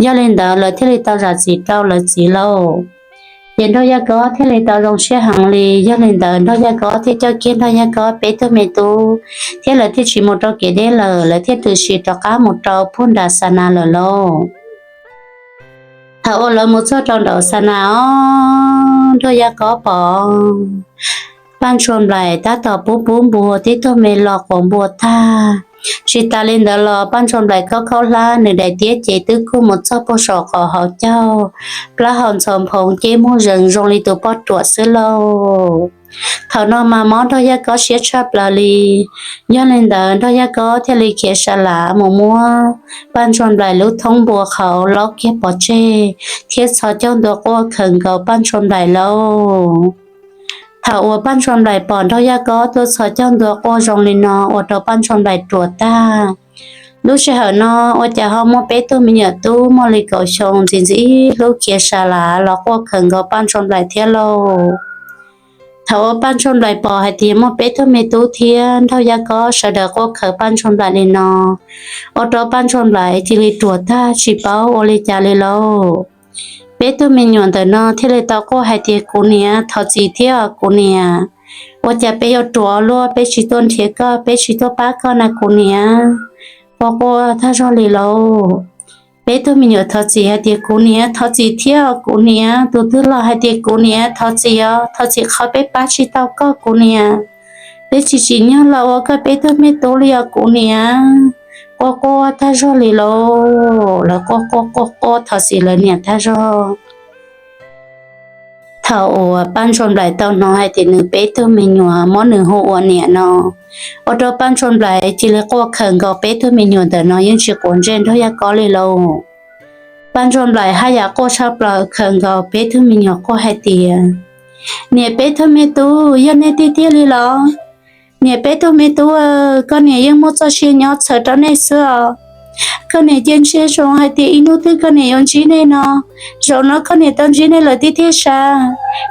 Yog li ntawd lawv thiaj li tau zam txim rau lawv txiv lauj. Ces Nraug Yaj Kob thiaj li tau zoo siab heev li. Yog li ntawd Nraug Yaj Kob thiaj coj kiag Nraug Yaj Kob peb tug me tub thiab lawv thiaj tsis mus rau kev deb lawm, lawv thiaj tws sim rov qab mus rau puag nram Xa Nas lawm lauj. Thaum uas lawv mus txog rau nram Xa Nas os, Nraug Yaj Kob pom Paj Ntshua Nplaim tab tom pub pub npua, tib tug me los quas npua tag. Tsis tas li ntawd los Paj Ntshua Nplaim khaub khaub hlab, nws daim tiab ces twb kuj mus txog puag saum qhov hauv caug, plaub hau ntxhov nphoo, ceb muag zees zoo li tus poj ruam xwb lauj. Thaum no mas mob Nraug Yaj Kob siab tshaj plaws li. Yog li ntawd Nraug Yaj Kob thiaj li khiav sa lav mus muab Paj Ntshua Nplaim lub thoob npua qhauv laub kiag pov tseg, thiab txhos caug ntua quaj khaws nkaus Paj Ntshua Nplaim lauj. Thaum uas Paj Ntshua Nplaim pom Nraug Yaj Kob tuaj txhos caug ntua quaj zoo li no ua rau Paj Ntshua Nplaim ruam tag. Lub sij hawm no ua cas ho muaj peb tug me nyuam tub muaj li kaum xyoo ntxim ntxim hlub khiav sa lav los quaj khaws nkaus Paj Ntshua Nplaim thiab lauj. Thaum uas Paj Ntshua Nplaim pom hais tias muaj peb tug me tub thiab Nraug Yaj Kob sawv daws quaj khaws Paj Ntshua Nplaim li no, ua rau Paj Ntshua Nplaim cia li ruam tag tsis paub ua li cas li lauj. Peb tug me nyuam ntawm no thiaj li tau quaj hais tias, kuv niam, thov txim thiab kuv niam. Ua cas peb yuav ruam luaj, peb tsis tuaj nrhiav koj, peb tsis tuaj pab koj na kuv niam. Quaj quaj tag zog li lauj. Peb tug me nyuam thov txim hais tias, kuv niam, thov txim thiab kuv niam. Tus twg los hais tias, kuv niam, thov txim os, thov txim qhov peb pab tsis tau koj kuv niam. Peb tsis tsim nyog los ua koj peb tug me tub li os kuv niam. Quaj quaj tag zog li lauj. Lawv quaj quaj quaj quaj thov txim lawv niam tag zog. Thaum uas Paj Ntsuag Nplaim tau hnov hais tias nws peb tug me nyuam muab nws hu ua niam no, ua rau Paj Ntsuag Nplaim cia li quaj khaws nkaus peb tug me nyuam ntawm no yeej tsis quav ntsej Nraug Yaj Kob li lauj. Paj Ntsuag Nplaim haj yam quaj tshaj plaws khaws nkaus peb tug me nyuam quaj hais tias, niam peb tug me tub, yog nej tiag tiag li los? Niam peb tug me tub, koj niam yeej muaj txoj sia nyob txhawm rau nej xwb os. Koj niam cia ntshe zoo hais tias ib hnub twg koj niam yuav ntsib nej no. Zaum no koj niam tau ntsib nej lawm tiag tiag sav.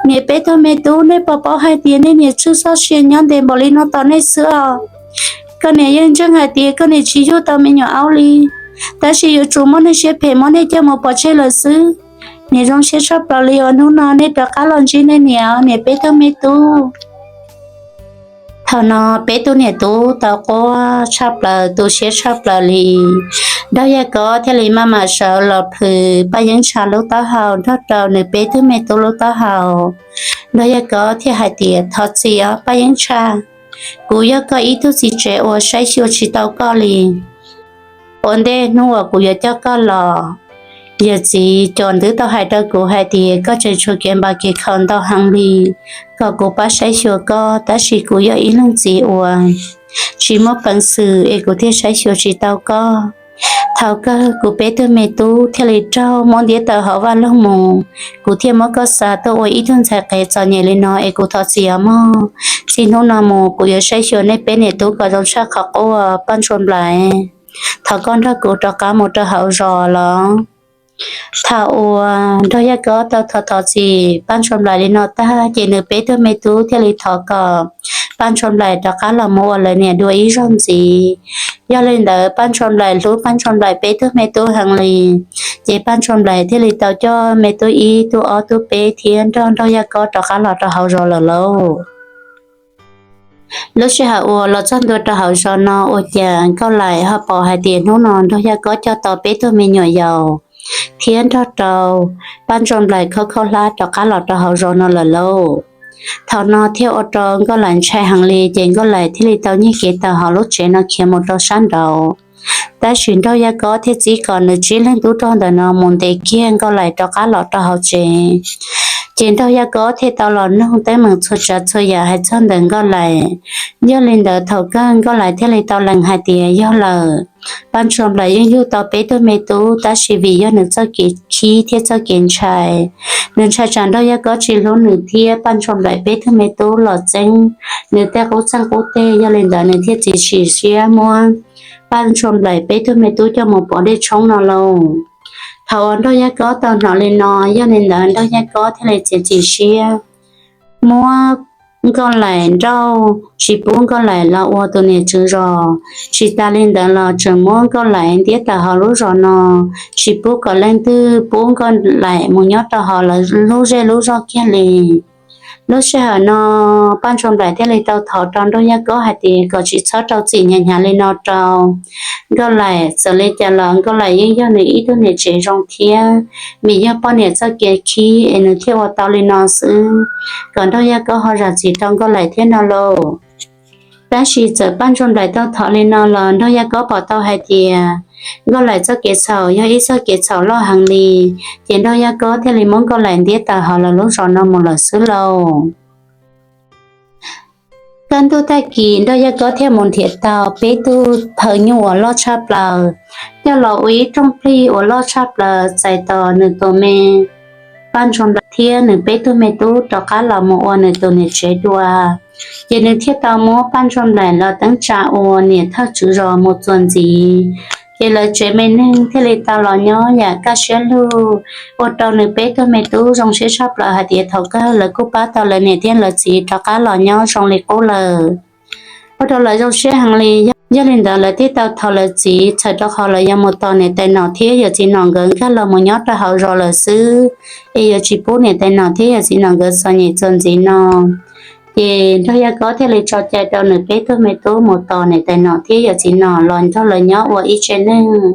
Niam peb tug me tub, nej puas paub hais tias nej niam tshwj txoj sia nyob ntev npaum li no tos nej xwb os. Koj niam yeej ntseeg hais tias koj niam tsis yug tau me nyuam aub li, tab sis yuav tsum muab nej siab phem muab nej coj mus pov tseg lawm xwb. Niam zoo siab tshaj plaws li uas hnub no nej rov qab los ntsib nej niam, niam peb tug me tub. Thaum no peb tug niam tub tau quaj tshaj plaws tu siab tshaj plaws li. Nraug Yaj Kob thiaj li maj mam sawv los plhws Paj Yeeb Tshaj lub taub hau nrog rau nws peb tug me tub lub taub hau. Nraug Yaj Kob thiaj hais tias, thov txim os Paj Yeeb Tshaj, kuv yog koj ib tug txiv tsev uas saib xyuas tsis tau koj li. Ua ntej hnub uas kuv yuav coj koj los, yawm txiv Cos Ntwb tau hais rau kuv hais tias koj tseem tshuav kev npam kev khaum ntau heev li, kom kuv pab saib xyuas koj, tab sis kuv yog ib leej txiv uas tsis muaj peev xwm es kuv thiaj saib xyuas tsis tau koj. Thaum kawg kuv peb tug me tub thiaj li raug muab ntiab tawm hauv vaj loog mus, kuv thiaj muab koj xa tuaj ua ib tug ntxhais qhev txom nyem li no es kuv thov txim os mog. Txij hnub no mus kuv yuav saib xyuas nej peb niam tub kom zoo tshaj qhov quaj. Paj Ntsuag Nplaim, thov koj nrog kuv rov qab mus rau hauv zos los. Thaum uas Nraug Yaj Kob tau thov thov txim Paj Ntsuag Nplaim li no tag ces nws peb tug me tub thiaj li thov kom Paj Ntsuag Nplaim rov qab los mus ua lawv niam dua ib zaug ntxiv. Yog li ntawd Paj Ntsuag Nplaim hlub Paj Ntsuag Nplaim peb tug me tub heev li, ces Paj Ntsuag Nplaim thiaj li tau coj me tub ib tug ob tub peb thiab nrog Nraug Yaj Kob rov qab los rau hauv zos lawm lauj. Lub sij hawm uas los txog ntua rau hauv zos no ua cas Nkauj Laim ho pom hais tias hnub no Nraug Yaj Kob coj tau peb tug me nyuam yaus thiab nrog rau Paj Ntsuag Nplaim khaub khaub hlab rov qab los rau hauv zos no lawm lauj. Thaum no thiaj ua rau Nkauj Laim ntshai heev li ces Nkauj Laim thiaj li tau nyiag kev tawm hauv lub tsev no khiav mus rau sab nraud. Tab sis Nraug Yaj Kob thiaj txib kom nws tsib leeg tub rog ntawm no mus ntes kiag Nkauj Laim rov qab los rau hauv tsev. Ces Nraug Yaj Kob thiaj tau los nug teeb meem txhua tsav txhua yam hais txog ntawm Nkauj Laim. Yog li ntawd thaum kawg Nkauj Laim thiaj li tau lees hais tias yog lawm, Paj Ntsuag Nplaim yeej yug tau peb tug me tub tab sis vim yog nws txoj kev khib thiab txoj kev ntshai, nws ntshai tsam Nraug Yaj Kob tsis hlub nws thiab Paj Ntsuag Nplaim peb tug me tub los txeeb nws tej qub txeeg qub teg, yog li ntawd nws thiaj txiav txim siab muab Paj Ntsuag Nplaim peb tug me tub coj mus pov dej tshoob no lauj. Thaum uas Nraug Yaj Kob tau hnov li no, yog li ntawd Nraug Yaj Kob thiaj li txiav txim siab muab Nkauj Laim nrauj tsis pub Nkauj Laim los ua tus niam tswv zos. Tsis tas li ntawd los tseem muab Nkauj Laim ntiab tawm hauv lub zos no, tsis pub kom leej twg pub Nkauj Laim mus nyob rau hauv lawv lub zej lub zog kiag li. Lub sij hawm no Paj Ntsuag Nplaim thiaj li tau thov rau Nraug Yaj Kob hais tias kom tsis txhob rau txim hnyav hnyav li no rau Nkauj Laim. Txawm li cas los Nkauj Laim yeej yog nws ib tug niam tsev zoo thiab, vim yog poj niam txoj kev khib es nws thiaj ua tau li no xwb, kom Nraug Yaj Kob ho zam txim rau Nkauj Laim thiab no lauj. Tab sis txawm Paj Ntsuag Nplaim tau thov li no los Nraug Yaj Kob pom tau hais tias Nkauj Laim txoj kev txhaum yog ib txoj kev txhaum loj heev li, ces Nraug Yaj Kob thiaj li muab Nkauj Laim ntiab tawm hauv lawv lub zos no mus lawm xwb lauj. Kaj ntug tag kis Nraug Yaj Kob thiaj mus nrhiav tau peb tug phaw nyuj uas loj tshaj plaws, coj los ua ib rooj plig uas loj tshaj plaws txais tos nws tus me Paj Ntsuag Nplaim thiab nws peb tug me tub rov qab los mus ua nws tus niam tsev dua. Ces nws thiaj tau muab Paj Ntsuag Nplaim los teeb tsa ua niam thawj tswv zos mus txuas ntxiv. Ces lawv tsev me neeg thiaj li tau los nyob yam kaj siab lug, ua rau nws peb tug me tub zoo siab tshaj plaws hais tias thaum kawg lawv kuj pab tau lawv niam thiab lawv txiv rov qab los nyob zoo li qub lawm. Ua rau lawv zoo siab heev li, yog li ntawd lawv thiaj tau thov lawv txiv txhawm rau qhov lawv yuav mus tos niam tais nom thiab yawm txiv nom nkawd nkag los mus nyob rau hauv zos lawm xwb, es yuav tsis pub niam tais nom thiab yawm txiv nom nkawd txom nyem txuas ntxiv no. Ces Nraug Yaj Kob thiaj li tso cai rau nws peb tug me tub mus tos niam tais nom thiab yawm txiv nom los nrog lawv nyob ua ib tsev neeg.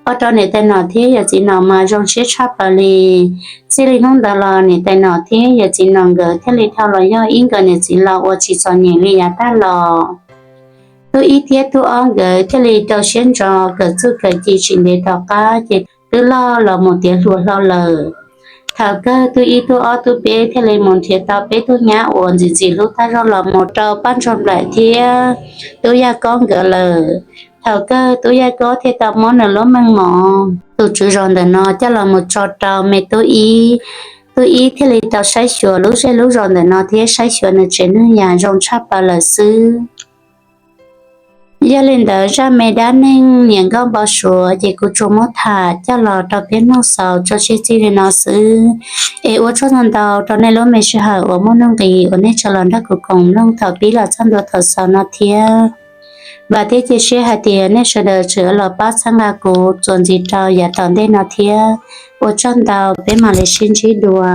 Ua rau niam tais nom thiab yawm txiv nom mas zoo siab tshaj plaws li. Txij li hnub ntawd los niam tais nom thiab yawm txiv nom nkawd thiaj li dhau los yog ib nkawm niam txiv laus uas tsis txom nyem li yav tag los. Tub ib thiab tub ob nkawd thiaj li rau siab ntso kawm txuj kawm ci tsis ntev tom qab ces twb loj los mus tiav hluas hlo lawm. Thaum kawg tub ib tub ob tub peb thiaj li mus nrhiav tau peb tug nyab uas ntxim ntxim hlub tag zog los mus rau Paj Ntsuag Nplaim thiab tub Yaj Kob nkawd lawm. Thaum kawg tub Yaj Kob thiaj tau muab nws lub meej mom tus tswv zos ntawm no coj los mus tso rau me tub ib. Tub ib thiaj li tau saib xyuas lub zej lub zos ntawm no thiab saib xyuas nws tsev neeg yam zoo tshaj plaws lawm xwb. Yog li ntawd zaj me dab neeg niam nkauj npau suav ces kuv tsuas muab tham coj los rau peb mloog xaus tso tseg txij li no xwb. Es ua tsaug ntau ntau rau nej lub me sij hawm uas muaj nuj nqis uas nej tso los nrog kuv koom mloog thaum pib los txog ntua thaum xaus no thiab. Vam thiab cia siab hais tias nej sawv daws tseem los pab txhawb nqa kuv txuas ntxiv rau yav tom ntej no thiab. Ua tsaug ntau, peb mam li sib ntsib dua.